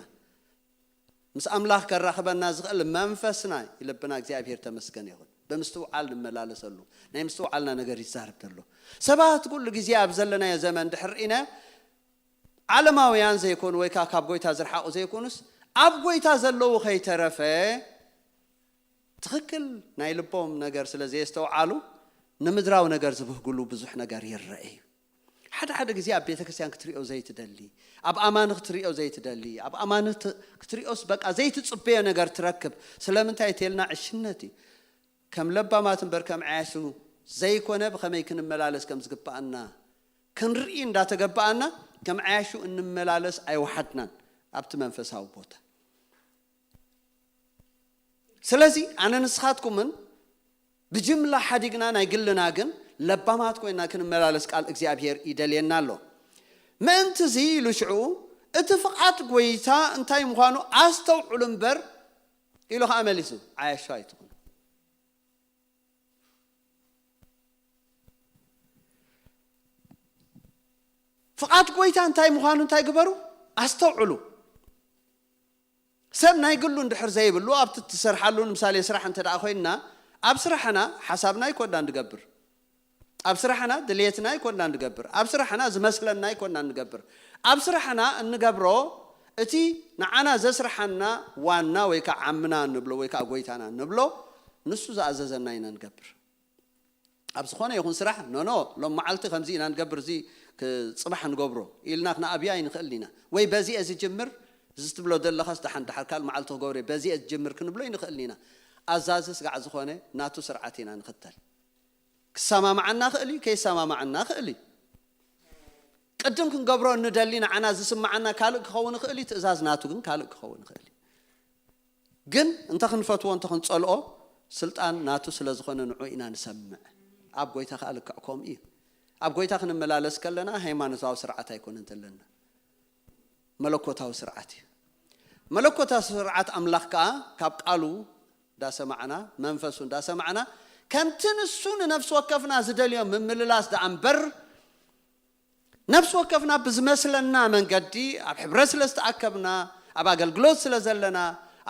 ምስ ኣምላኽ ከራኽበና ዝኽእል መንፈስና፣ ልብና። እግዚኣብሔር ተመስገን ይኹን። ብምስትውዓል ንመላለሰሉ ናይ ምስትውዓልና ነገር ይዛርብ ዘሎ። ሰባት ኩሉ ግዜ ኣብ ዘለናዮ ዘመን ድሕር ኢነ ዓለማውያን ዘይኮኑ ወይ ከዓ ካብ ጎይታ ዝረሓቑ ዘይኮኑስ ኣብ ጎይታ ዘለዉ ከይተረፈ ትኽክል ናይ ልቦም ነገር ስለ ዘየስተውዓሉ ንምድራዊ ነገር ዝብህግሉ ብዙሕ ነገር ይረአ እዩ። ሓደ ሓደ ግዜ ኣብ ቤተ ክርስቲያን ክትሪኦ ዘይትደሊ፣ ኣብ ኣማኒ ክትሪኦ ዘይትደሊ፣ ኣብ ኣማኒ ክትሪኦስ በቃ ዘይትጽበዮ ነገር ትረክብ። ስለምንታይ ተልና ዕሽነት እዩ። ከም ለባማት እምበር ከም ዓያሹ ዘይኮነ ብኸመይ ክንመላለስ ከም ዝግባኣና ክንርኢ እንዳተገባኣና ከም ዓያሹ እንመላለስ ኣይወሓድናን ኣብቲ መንፈሳዊ ቦታ። ስለዚ ኣነ ንስኻትኩምን ብጅምላ ሓዲግና ናይ ግልና ግን ለባማት ኮይና ክንመላለስ ቃል እግዚኣብሔር ይደልየና ኣሎ። ምእንቲ እዚ ኢሉ ሽዑ እቲ ፍቓድ ጎይታ እንታይ ምዃኑ ኣስተውዕሉ እምበር ኢሉ ከዓ መሊሱ ዓያሹ ኣይትኹኑ። ፍቓድ ጎይታ እንታይ ምዃኑ እንታይ ግበሩ? ኣስተውዕሉ። ሰብ ናይ ግሉ እንድሕር ዘይብሉ ኣብቲ ትሰርሓሉ ንምሳሌ ስራሕ እንተ ደኣ ኮይንና ኣብ ስራሕና ሓሳብና ኣይኮና ንገብር። ኣብ ስራሕና ድልየትና ኣይኮና ንገብር። ኣብ ስራሕና ዝመስለና ኣይኮና ንገብር። ኣብ ስራሕና እንገብሮ እቲ ንዓና ዘስርሓና ዋና ወይ ከዓ ዓምና እንብሎ ወይ ከዓ ጎይታና እንብሎ ንሱ ዝኣዘዘና ኢና ንገብር። ኣብ ዝኾነ ይኹን ስራሕ ኖኖ ሎም መዓልቲ ከምዚ ኢና ንገብር፣ እዚ ጽባሕ ንገብሮ ኢልና ክንኣብያ ኣይንኽእልን ኢና። ወይ በዚኤ ዝጅምር እዚ ትብሎ ዘለኻስ ደሓን ደሓር ካልእ መዓልቲ ክገብሮ በዚኤ ዝጅምር ክንብሎ ኣይንኽእልን ኢና። ኣዛዚ ስጋዕ ዝኾነ ናቱ ስርዓት ኢና ንኽተል። ክሰማማዓና ክእል እዩ፣ ከይሰማማዓና ክእል እዩ። ቅድም ክንገብሮ እንደሊ ንዓና ዝስምዓና ካልእ ክኸውን ይኽእል እዩ፣ ትእዛዝ ናቱ ግን ካልእ ክኸውን ይኽእል እዩ። ግን እንተ ክንፈትዎ እንተ ክንጸልኦ ስልጣን ናቱ ስለ ዝኾነ ንዑ ኢና ንሰምዕ። ኣብ ጎይታ ከኣ ልክዕ ከምኡ እዩ። ኣብ ጎይታ ክንመላለስ ከለና ሃይማኖታዊ ስርዓት ኣይኮነን ዘለና፣ መለኮታዊ ስርዓት እዩ። መለኮታዊ ስርዓት ኣምላኽ ከኣ ካብ ቃሉ እንዳሰማዕና መንፈሱ እንዳሰማዕና ከምቲ ንሱ ንነፍሲ ወከፍና ዝደልዮ ምምልላስ ደኣ እምበር ነፍሲ ወከፍና ብዝመስለና መንገዲ ኣብ ሕብረት ስለ ዝተኣከብና ኣብ ኣገልግሎት ስለ ዘለና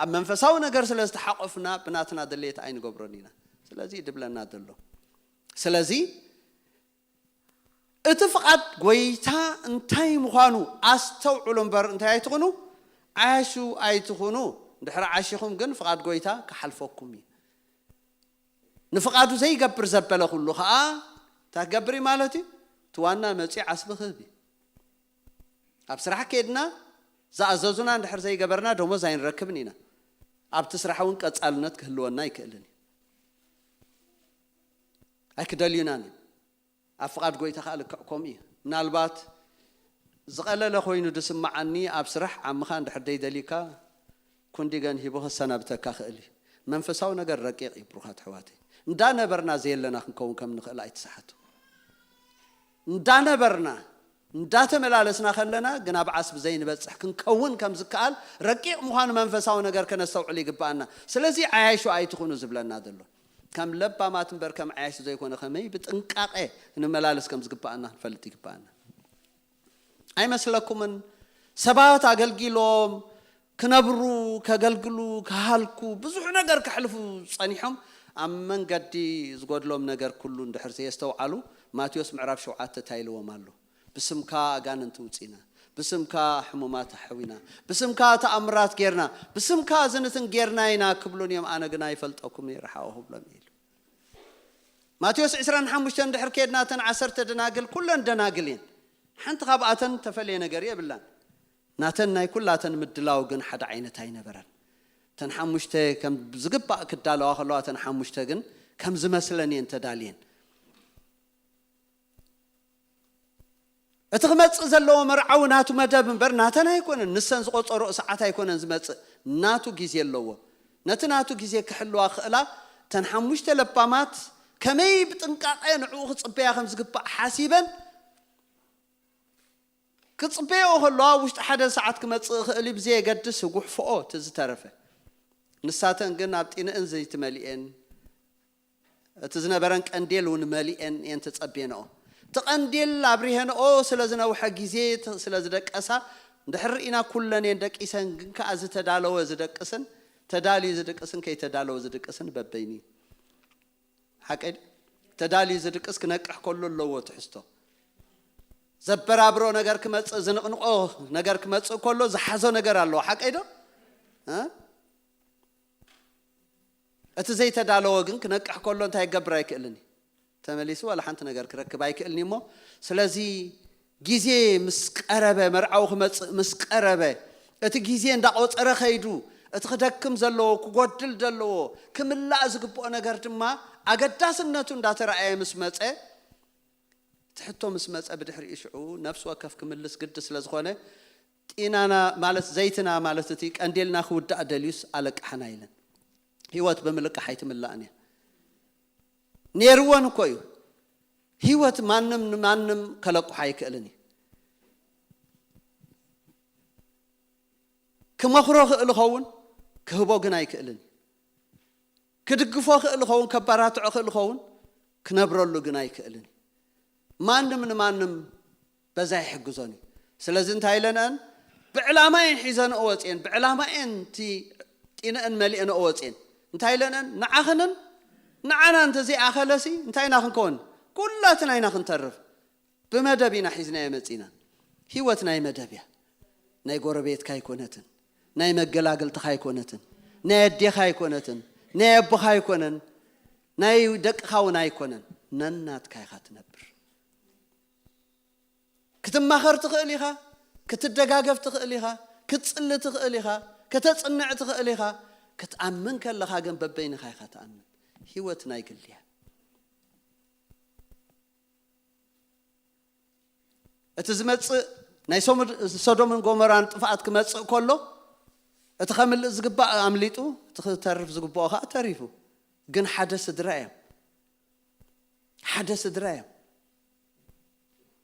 ኣብ መንፈሳዊ ነገር ስለ ዝተሓቆፍና ብናትና ድሌት ኣይንገብሮን ኢና። ስለዚ ድብለና ዘሎ ስለዚ እቲ ፍቓድ ጎይታ እንታይ ምዃኑ ኣስተውዕሉ እምበር እንታይ ኣይትኹኑ ዓያሹ ኣይትኹኑ። እንድሕር ዓሺኹም ግን ፍቓድ ጎይታ ክሓልፈኩም እዩ። ንፍቓዱ ዘይገብር ዘበለ ኩሉ ከዓ እንታይ ክገብር እዩ ማለት እዩ? እቲ ዋና መፂኡ ዓስቢ ክህብ እዩ። ኣብ ስራሕ ከድና ዝኣዘዙና እንድሕር ዘይገበርና ደሞዝ ኣይንረክብን ኢና። ኣብቲ ስራሕ እውን ቀፃልነት ክህልወና ኣይክእልን እዩ። ኣይክደልዩናን እዩ። ኣብ ፍቓድ ጎይታ ከዓ ልክዕ ከምኡ እዩ። ምናልባት ዝቐለለ ኮይኑ ዝስምዓኒ ኣብ ስራሕ ዓምኻ እንድሕር ዘይደልዩካ ኩንዲገን ሂቡ ክሰናብተካ ክእል እዩ። መንፈሳዊ ነገር ረቂቕ እዩ ብሩኻት ኣሕዋተይ። እንዳነበርና ዘየለና ክንከውን ከም ንኽእል ኣይትስሓቱ። እንዳነበርና እንዳተመላለስና ከለና ግን ኣብ ዓስቢ ዘይንበፅሕ ክንከውን ከም ዝከኣል ረቂቕ ምዃኑ መንፈሳዊ ነገር ከነስተውዕል ይግበኣና። ስለዚ ዓያሹ ኣይትኹኑ ዝብለና ዘሎ ከም ለባማት እምበር ከም ዓያሹ ዘይኮነ ከመይ ብጥንቃቄ ክንመላለስ ከም ዝግበኣና ክንፈልጥ ይግበኣና። ኣይመስለኩምን? ሰባት ኣገልጊሎም ክነብሩ ከገልግሉ ክሃልኩ ብዙሕ ነገር ከሕልፉ ጸኒሖም ኣብ መንገዲ ዝጎድሎም ነገር ኩሉ እንድሕር ዘየስተውዓሉ ማቴዎስ ምዕራፍ ሸውዓተ እንታይ ኢልዎም ኣሎ? ብስምካ ኣጋንንቲ ውጺና፣ ብስምካ ሕሙማት ኣሕዊና፣ ብስምካ ተኣምራት ጌርና፣ ብስምካ ዝንትን ጌርና ኢና ክብሉን እዮም። ኣነ ግና ይፈልጠኩም እየ፣ ርሓቑ ክብሎም ኢሉ። ማቴዎስ ዕስራን ሓሙሽተን ድሕር ከድና፣ እተን ዓሰርተ ደናግል ኩለን ደናግል እየን። ሓንቲ ካብኣተን ተፈለየ ነገር የብላን። ናተን ናይ ኩላተን ምድላው ግን ሓደ ዓይነት ኣይነበረን። እተን ሓሙሽተ ከም ዝግባእ ክዳለዋ ከለዋ፣ እተን ሓሙሽተ ግን ከም ዝመስለን እየን ተዳልየን። እቲ ክመጽእ ዘለዎ መርዓዊ ናቱ መደብ እምበር ናተን ኣይኮነን። ንሰን ዝቆጸሮ ሰዓት ኣይኮነን ዝመጽእ፣ ናቱ ግዜ ኣለዎ። ነቲ ናቱ ግዜ ክሕልዋ ክኽእላ፣ እተን ሓሙሽተ ለባማት ከመይ ብጥንቃቐ ንዕኡ ክጽበያ ከም ዝግባእ ሓሲበን ክጽበያኦ ከለዋ፣ ውሽጢ ሓደ ሰዓት ክመጽእ ይኽእል እዩ፣ ብዘየገድስ ጉሕፍኦ እቲ ዝተረፈ። ንሳተን ግን ኣብ ጢንእን ዘይቲ መሊኤን፣ እቲ ዝነበረን ቀንዴል እውን መሊኤን እየን ተጸቤንኦ። እቲ ቀንዴል ኣብሪሄንኦ ስለ ዝነውሐ ግዜ፣ ተ-፣ ስለ ዝደቀሳ፣ እንድሕር ርኢና ኩለን እየን ደቂሰን፣ ግን ከኣ ዝተዳለወ ዝደቅስን ተዳልዩ ዝድቅስን ከይተዳለወ ዝድቅስን በበይኑ እዩ። ሓቀይ ዶ? ተዳልዩ ዝድቅስ ክነቅሕ ከሎ ኣለዎ ትሕዝቶ። ዘበራብሮ ነገር ክመጽእ፣ ዝንቕንቆ ነገር ክመጽእ ከሎ ዝሓዞ ነገር ኣለዎ። ሓቀይ ዶ? እ? እቲ ዘይተዳለወ ግን ክነቅሕ ከሎ እንታይ ክገብር ኣይክእልን እዩ። ተመሊሱ ዋላ ሓንቲ ነገር ክረክብ ኣይክእልን እዩ። እሞ ስለዚ ግዜ ምስ ቀረበ፣ መርዓዊ ክመጽእ ምስ ቀረበ፣ እቲ ግዜ እንዳቆጸረ ከይዱ፣ እቲ ክደክም ዘለዎ፣ ክጎድል ዘለዎ፣ ክምላእ ዝግብኦ ነገር ድማ ኣገዳስነቱ እንዳተረኣየ ምስ መጸ፣ እቲ ሕቶ ምስ መጸ፣ ብድሕሪኡ ሽዑ ነፍሲ ወከፍ ክምልስ ግዲ ስለ ዝኾነ፣ ጢናና ማለት ዘይትና ማለት እቲ ቀንዴልና ክውዳእ ደልዩስ ኣለቅሓና ኢለን። ህይወት ብምልቃሕ ኣይትምላእን እያ። ነይርወን እኮ እዩ። ህይወት ማንም ንማንም ከለቅሖ ኣይክእልን እዩ። ክመኽሮ ክእል ኸውን፣ ክህቦ ግን ኣይክእልን እዩ። ክድግፎ ክእል ኸውን፣ ከባራትዖ ክእል ኸውን፣ ክነብረሉ ግን ኣይክእልን እዩ። ማንም ንማንም በዛ ይሕግዞን እዩ። ስለዚ እንታይ ኢለንአን? ብዕላማ እየን ሒዘንኦ ወፅየን፣ ብዕላማ እየን እቲ ጢንአን መሊአንኦ ወፅየን። እንታይ ኢለንአን? ንዓኽንን ንዓና እንተዘይኣኸለሲ እንታይ ኢና ክንከውን? ኩላትና ኢና ክንተርፍ። ብመደብ ኢና ሒዝናዮ መፂና። ህይወት ናይ መደብ እያ። ናይ ጎረቤትካ ኣይኮነትን፣ ናይ መገላግልትኻ ኣይኮነትን፣ ናይ ኣዴኻ ኣይኮነትን፣ ናይ ኣቦኻ ኣይኮነን፣ ናይ ደቅኻ እውን ኣይኮነን። ነናትካ ኢኻ ትነብር። ክትማኸር ትኽእል ኢኻ፣ ክትደጋገፍ ትኽእል ኢኻ፣ ክትጽሊ ትኽእል ኢኻ፣ ከተጽንዕ ትኽእል ኢኻ። ክትኣምን ከለኻ ግን በበይንኻ ኢኻ ትኣምን። ህይወት ናይ ግል እያ። እቲ ዝመጽእ ናይ ሶምድ-፣ ሶዶምን ጎሞራን ጥፍኣት ክመጽእ ከሎ፣ እቲ ከምልእ ዝግባእ ኣምሊጡ፣ እቲ ክተርፍ ዝግብኦ ኸኣ ተሪፉ። ግን ሓደ ስድራ እዮም። ሓደ ስድራ እዮም።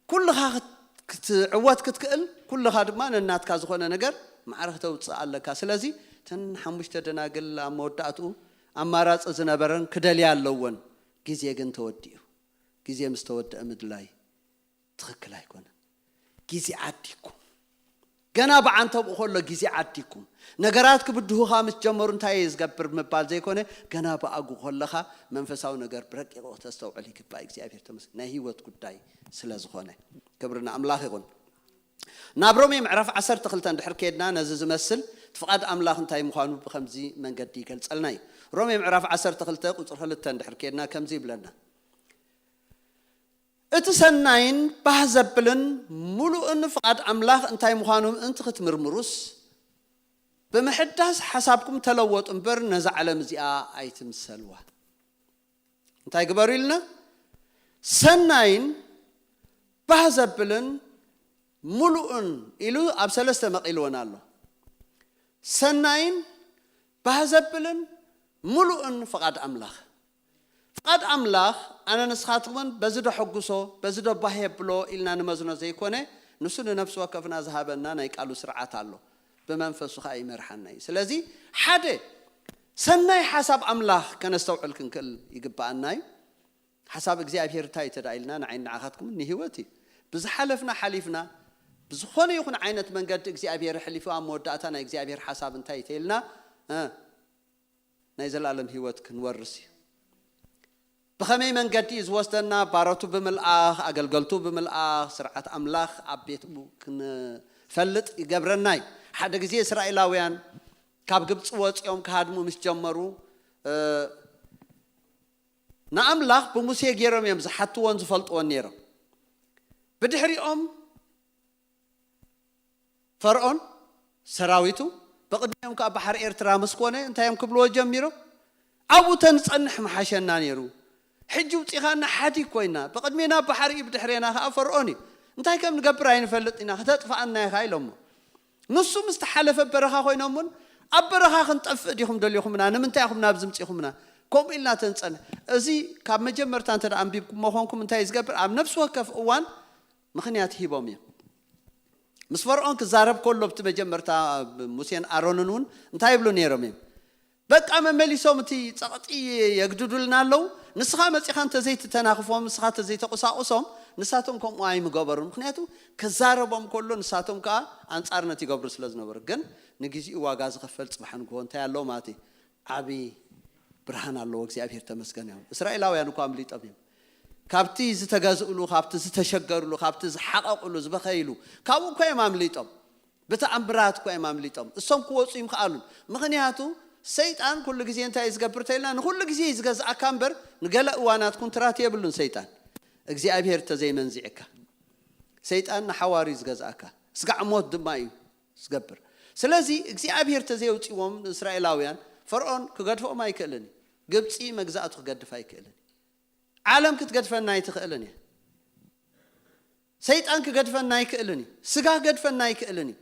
ኩልኻ ክት-፣ ክትዕወት ክትክእል፣ ኩልኻ ድማ ነናትካ ዝኾነ ነገር ማዕረ ክተውፅእ ኣለካ። ስለዚ እተን ሓሙሽተ ደናግል ኣብ መወዳእትኡ ኣማራፂ ዝነበረን ክደልያ ኣለወን። ግዜ ግን ተወዲኡ። ግዜ ምስ ተወደአ ምድላይ ትኽክል ኣይኮነን። ግዜ ዓዲኩም፣ ገና ብዓንተብኡ ከሎ ግዜ ዓዲኩም፣ ነገራት ክብድሁኻ ምስ ጀመሩ እንታይ እየ ዝገብር ምባል ዘይኮነ፣ ገና ብኣጉ ከለኻ መንፈሳዊ ነገር ብረቂቕ ክተስተውዕል ይግባእ። እግዚኣብሔር ተመስገን፣ ናይ ህይወት ጉዳይ ስለ ዝኾነ ክብሪ ንኣምላኽ ይኹን። ናብ ሮሜ ምዕራፍ ዓሰርተ ክልተ እንድሕር ከድና፣ ነዚ ዝመስል እቲ ፍቓድ ኣምላኽ እንታይ ምዃኑ ብኸምዚ መንገዲ ይገልጸልና እዩ። ሮሜ ምዕራፍ ዓሰርተ ክልተ ቁጽሪ ክልተ እንድሕር ከድና ከምዚ ይብለና፣ እቲ ሰናይን ባህ ዘብልን ምሉእን ፍቓድ ኣምላኽ እንታይ ምዃኑ ምእንቲ ክትምርምሩስ፣ ብምሕዳስ ሓሳብኩም ተለወጡ እምበር፣ ነዛ ዓለም እዚኣ ኣይትምሰልዋ። እንታይ ግበሩ ኢልና? ሰናይን ባህ ዘብልን ምሉእን ኢሉ ኣብ ሰለስተ መቒልወን ኣሎ። ሰናይን ባህ ዘብልን ምሉእን ፍቓድ ኣምላኽ። ፍቓድ ኣምላኽ ኣነ ንስኻትኩምን በዚ ዶ ሕጉሶ፣ በዚ ዶ ባህ የብሎ ኢልና ንመዝኖ ዘይኮነ፣ ንሱ ንነፍሲ ወከፍና ዝሃበና ናይ ቃሉ ስርዓት ኣሎ። ብመንፈሱ ኸኣ ይመርሓና እዩ። ስለዚ ሓደ ሰናይ ሓሳብ ኣምላኽ ከነስተውዕል ክንክእል ይግብኣና እዩ። ሓሳብ እግዚኣብሔር እንታይ እዩ ተዳ ኢልና፣ ንዓይን ንዓኻትኩምን ንህይወት እዩ። ብዝሓለፍና ሓሊፍና፣ ብዝኾነ ይኹን ዓይነት መንገዲ እግዚኣብሔር ኣሕሊፉ፣ ኣብ መወዳእታ ናይ እግዚኣብሔር ሓሳብ እንታይ እዩ ተይልና፣ እ፣ ናይ ዘለኣለም ህይወት ክንወርስ እዩ። ብኸመይ መንገዲ እዩ ዝወስደና? ባሮቱ ብምልኣኽ፣ ኣገልገልቱ ብምልኣኽ፣ ስርዓት ኣምላኽ ኣብ ቤቱ ክንፈልጥ ይገብረና እዩ። ሓደ ግዜ እስራኤላውያን ካብ ግብፂ ወፂኦም ክሃድሙ ምስ ጀመሩ፣ እ፣ ንኣምላኽ ብሙሴ ገይሮም እዮም ዝሓትዎን ዝፈልጥዎን ነይሮም። ብድሕሪኦም ፈርዖን ሰራዊቱ፣ ብቕድሚኦም ከዓ ባሕሪ ኤርትራ ምስ ኮነ እንታይ እዮም ክብልዎ ጀሚሮም? ኣብኡ ተንጸንሕ ምሓሸና ነይሩ። ሕጂ ውጺኻና ሓዲግ ኮይና፣ ብቕድሜና ባሕሪ እዩ፣ ብድሕሬና ከዓ ፈርዖን እዩ። እንታይ ከም ንገብር ኣይንፈልጥ ኢና፣ ክተጥፍኣና ኢኻ ኢሎሞ። ንሱ ምስ ተሓለፈ በረኻ ኮይኖም እውን ኣብ በረኻ ክንጠፍእ ዲኹም ደሊኹምና? ንምንታይ ኢኹም ናብዚ ምጺኹምና? ከምኡ ኢልና ተንጸንሕ። እዚ ካብ መጀመርታ እንተ ደኣ ኣንቢብኩሞ ኾንኩም እንታይ እዩ ዝገብር? ኣብ ነፍሲ ወከፍ እዋን ምኽንያት ሂቦም እዮም። ምስ ፈርዖን ክዛረብ ከሎ ብቲ መጀመርታ ሙሴን ኣሮንን እውን እንታይ ይብሉ ነይሮም እዮም? በቃ መመሊሶም እቲ ጸቕጢ የግድዱልና ኣለዉ። ንስኻ መጺኻ እንተዘይትተናኽፎም፣ ንስኻ እንተዘይተቆሳቑሶም፣ ንሳቶም ከምኡ ኣይምገበሩን። ምኽንያቱ ክዛረቦም ከሎ ንሳቶም ከኣ ኣንጻርነት ይገብሩ ስለ ዝነበሩ። ግን ንግዚኡ ዋጋ ዝኸፈል ጽባሕ ንግሆ እንታይ ኣለዎ ማለት እዩ? ዓቢ ብርሃን ኣለዎ። እግዚኣብሔር ተመስገን እዮም። እስራኤላውያን እኳ ኣምሊጦም እዮም። ካብቲ ዝተገዝእሉ፣ ካብቲ ዝተሸገርሉ፣ ካብቲ ዝሓቐቕሉ፣ ዝበኸይሉ፣ ካብኡ እኳ እዮም ኣምሊጦም። ብተኣምራት እኳ እዮም ኣምሊጦም። እሶም ክወጹ ይምኽኣሉን። ምኽንያቱ ሰይጣን ኩሉ ግዜ እንታይ እዩ ዝገብር ተኢልና? ንኹሉ ግዜ እዩ ዝገዝኣካ እምበር ንገለ እዋናት ኩንትራት የብሉን ሰይጣን። እግዚኣብሔር ተዘይመንዚዕካ። ሰይጣን ንሓዋሩ እዩ ዝገዝኣካ። ስጋዕ ሞት ድማ እዩ ዝገብር። ስለዚ እግዚኣብሔር ተዘየውጽዎም ንእስራኤላውያን ፈርዖን ክገድፎም ኣይክእልን እዩ። ግብጺ መግዛእቱ ክገድፍ ኣይክእልን እዩ። ዓለም ክትገድፈና ኣይትኽእልን እያ። ሰይጣን ክገድፈና ኣይክእልን እዩ። ስጋ ክገድፈና ኣይክእልን እዩ።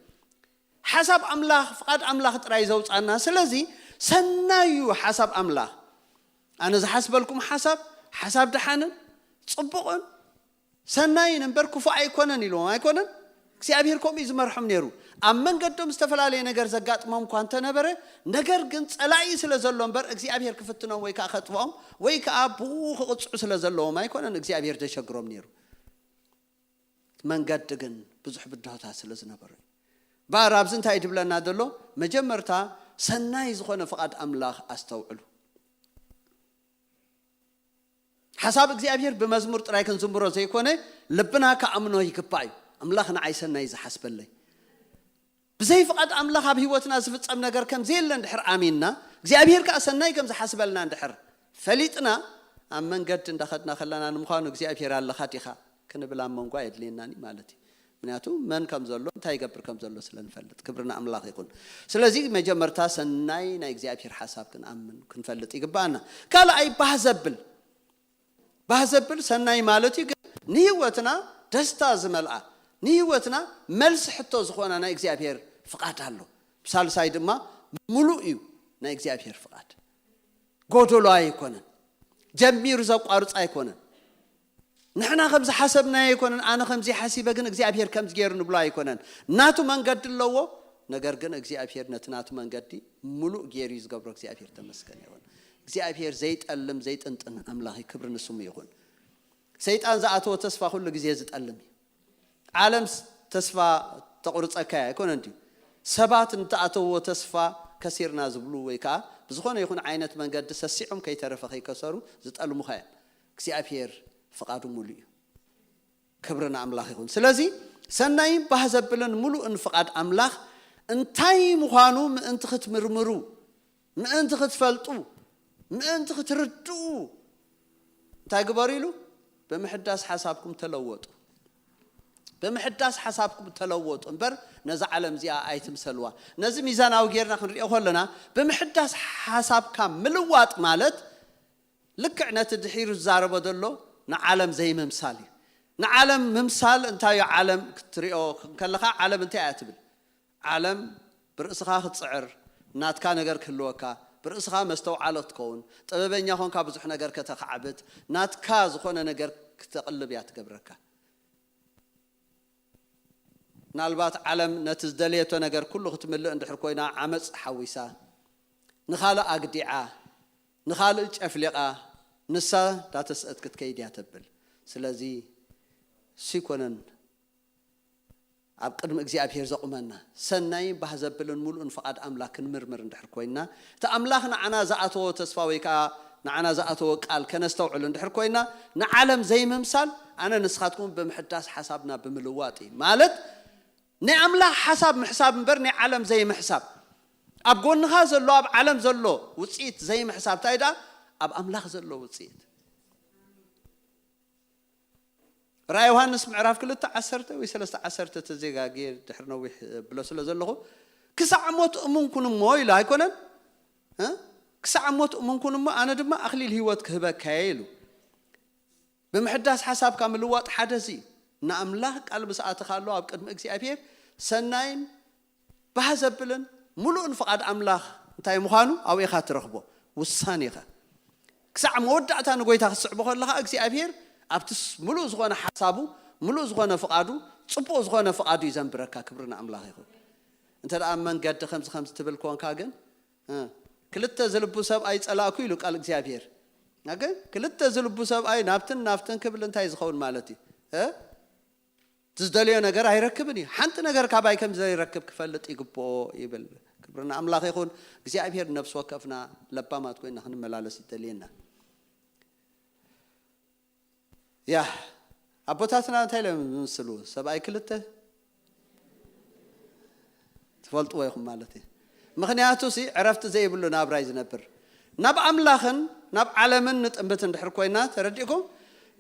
ሓሳብ ኣምላኽ፣ ፍቓድ ኣምላኽ ጥራይ ዘውጻና። ስለዚ ሰናይ እዩ ሓሳብ ኣምላኽ። ኣነ ዝሓስበልኩም ሓሳብ፣ ሓሳብ ደሓንን ጽቡቕን ሰናይን እምበር ክፉእ ኣይኮነን ኢልዎም ኣይኮነን? እግዚኣብሔር ከምኡ እዩ ዝመርሖም ነይሩ። ኣብ መንገዶም ዝተፈላለየ ነገር ዘጋጥሞም እኳ እንተነበረ፣ ነገር ግን ጸላኢ ስለ ዘሎ እምበር እግዚኣብሔር ክፍትኖም ወይ ከዓ ከጥፍኦም ወይ ከዓ ብኡ ክቕጽዑ ስለ ዘለዎም ኣይኮነን እግዚኣብሔር ዘሸግሮም ነይሩ። መንገዲ ግን ብዙሕ ብድሆታት ስለ ዝነበሩ እዩ። እምበኣር ኣብዚ እንታይ ድብለና ዘሎ? መጀመርታ ሰናይ ዝኾነ ፍቓድ ኣምላኽ ኣስተውዕሉ። ሓሳብ እግዚኣብሔር ብመዝሙር ጥራይ ክንዝምሮ ዘይኮነ፣ ልብና ክኣምኖ ይግባእ እዩ። ኣምላኽ ንዓይ ሰናይ ዝሓስበለይ። ብዘይ ፍቓድ ኣምላኽ ኣብ ህይወትና ዝፍጸም ነገር ከም ዘየለ እንድሕር ኣሚንና፣ እግዚኣብሔር ከኣ ሰናይ ከም ዝሓስበልና እንድሕር ፈሊጥና፣ ኣብ መንገዲ እንዳኸድና ከለና ንምዃኑ እግዚኣብሔር ኣለኻ ዲኻ ክንብል ኣብ መንጎ ኣየድልየናን እዩ ማለት እዩ። ምክንያቱ መን ከም ዘሎ፣ እንታይ ይገብር ከም ዘሎ ስለ ንፈልጥ። ክብሪ ንኣምላኽ ይኹን። ስለዚ መጀመርታ ሰናይ ናይ እግዚኣብሔር ሓሳብ ክንኣምን፣ ክንፈልጥ ይግባኣና። ካልኣይ ባህ ዘብል። ባህ ዘብል ሰናይ ማለት እዩ፣ ግን ንህይወትና ደስታ ዝመልኣ፣ ንህይወትና መልሲ ሕቶ ዝኾነ ናይ እግዚኣብሔር ፍቓድ ኣሎ። ብሳልሳይ ድማ ምሉእ እዩ ናይ እግዚኣብሔር ፍቓድ። ጎደሎ ኣይኮነን። ጀሚሩ ዘቋርጽ ኣይኮነን። ንሕና ከም ዝሓሰብናዮ ኣይኮነን። ኣነ ከምዚ ሓሲበ ግን እግዚኣብሔር ከምዚ ገይሩ ንብሎ ኣይኮነን። ናቱ መንገዲ ኣለዎ። ነገር ግን እግዚኣብሔር ነቲ ናቱ መንገዲ ምሉእ ገይሩ እዩ ዝገብሮ። እግዚኣብሔር ተመስገን ይኹን። እግዚኣብሔር ዘይጠልም ዘይጥንጥን ኣምላኽ እዩ። ክብሪ ንስሙ ይኹን። ሰይጣን ዝኣተዎ ተስፋ ኩሉ ግዜ ዝጠልም እዩ። ዓለም ስ-፣ ተስፋ ተቑርጸካ እያ ኣይኮነን ድዩ? ሰባት ንተኣተዎ ተስፋ ከሲርና ዝብሉ ወይ ከዓ ብዝኾነ ይኹን ዓይነት መንገዲ ሰሲዖም ከይተረፈ ከይከሰሩ ዝጠልሙኻ እዮም። እግዚኣብሔር ፍቓዱ ሙሉ እዩ። ክብሪ ንኣምላኽ ይኹን። ስለዚ ሰናይን ባህ ዘብልን ሙሉእን ፍቓድ ኣምላኽ እንታይ ምዃኑ ምእንቲ ክትምርምሩ፣ ምእንቲ ክትፈልጡ፣ ምእንቲ ክትርድኡ እንታይ ግበሩ ኢሉ? ብምሕዳስ ሓሳብኩም ተለወጡ። ብምሕዳስ ሓሳብኩም ተለወጡ እምበር ነዛ ዓለም እዚኣ ኣይትምሰልዋ። ነዚ ሚዛናዊ ጌርና ክንሪኦ ከለና ብምሕዳስ ሓሳብካ ምልዋጥ ማለት ልክዕ ነቲ ድሒሩ ዝዛረቦ ዘሎ ንዓለም ዘይምምሳል እዩ። ንዓለም ምምሳል እንታይ እዩ? ዓለም ክትሪኦ ከለኻ ዓለም እንታይ እያ ትብል? ዓለም ብርእስኻ ክትጽዕር፣ ናትካ ነገር ክህልወካ፣ ብርእስኻ መስተውዓሊ ክትከውን፣ ጥበበኛ ኾንካ ብዙሕ ነገር ከተኻዕብት፣ ናትካ ዝኾነ ነገር ክተቕልብ እያ ትገብረካ። ምናልባት ዓለም ነቲ ዝደለየቶ ነገር ኩሉ ክትምልእ እንድሕር ኮይና ዓመፅ ሓዊሳ፣ ንኻልእ ኣግዲዓ፣ ንኻልእ ጨፍሊቓ፣ ንሳ እንዳተስአት ክትከይድ እያ ተብል። ስለዚ እሱ ይኮነን ኣብ ቅድሚ እግዚኣብሔር ዘቑመና። ሰናይን ባህ ዘብልን ምሉእን ፍቓድ ኣምላኽ ክንምርምር እንድሕር ኮይንና፣ እቲ ኣምላኽ ንዓና ዝኣተዎ ተስፋ ወይ ከዓ ንዓና ዝኣተዎ ቃል ከነስተውዕል እንድሕር ኮይንና፣ ንዓለም ዘይምምሳል ኣነ ንስኻትኩም ብምሕዳስ ሓሳብና ብምልዋጥ እዩ። ማለት ናይ ኣምላኽ ሓሳብ ምሕሳብ እምበር ናይ ዓለም ዘይምሕሳብ። ኣብ ጎንኻ ዘሎ ኣብ ዓለም ዘሎ ውፅኢት ዘይምሕሳብ እንታይ ደኣ ኣብ ኣምላኽ ዘሎ ውፅኢት። ራእይ ዮሃንስ ምዕራፍ ክልተ ዓሰርተ ወይ ሰለስተ ዓሰርተ ተዘጋግየ ድሕሪ ነዊሕ ብሎ ስለ ዘለኹ ክሳዕ ሞት እሙን ኩን እሞ ኢሉ ኣይኮነን? ክሳዕ ሞት እሙን ኩን እሞ ኣነ ድማ ኣኽሊል ህይወት ክህበካ እየ ኢሉ። ብምሕዳስ ሓሳብካ ምልዋጥ ሓደ እዚ እዩ። ንኣምላኽ ቃል ምስ ኣተኻ ኣሎ ኣብ ቅድሚ እግዚኣብሔር ሰናይን ባህ ዘብልን ምሉእን ፍቓድ ኣምላኽ እንታይ ምዃኑ ኣብኡ ኢኻ ትረኽቦ። ውሳኔኻ ክሳዕ መወዳእታ ንጎይታ ክትስዕቦ ከለኻ እግዚኣብሔር ኣብቲ ምሉእ ዝኾነ ሓሳቡ፣ ምሉእ ዝኾነ ፍቓዱ፣ ጽቡቕ ዝኾነ ፍቓዱ እዩ ዘንብረካ። ክብሪ ንኣምላኽ ይኹን። እንተ ደኣ መንገዲ ከምዚ ከምዚ ትብል ኮንካ ግን ክልተ ዝልቡ ሰብኣይ ጸላእኩ ኢሉ ቃል እግዚኣብሔር። ግን ክልተ ዝልቡ ሰብኣይ ናብትን ናብትን ክብል እንታይ ዝኸውን ማለት እዩ? እቲ ዝደልዮ ነገር ኣይረክብን እዩ። ሓንቲ ነገር ካባይ ከም ዘይረክብ ክፈልጥ ይግብኦ ይብል። ክብርና ኣምላኽ ይኹን። እግዚኣብሔር ነፍሲ ወከፍና ለባማት ኮይና ክንመላለስ ይደልየና። ያ ኣቦታትና እንታይ ኢሎም ዝምስሉ? ሰብኣይ ክልተ ትፈልጥዎ ኢኹም ማለት እዩ። ምኽንያቱ ሲ ዕረፍቲ ዘይብሉ ናብራይ ዝነብር ናብ ኣምላኽን ናብ ዓለምን ንጥምት እንድሕር ኮይና ተረዲእኩም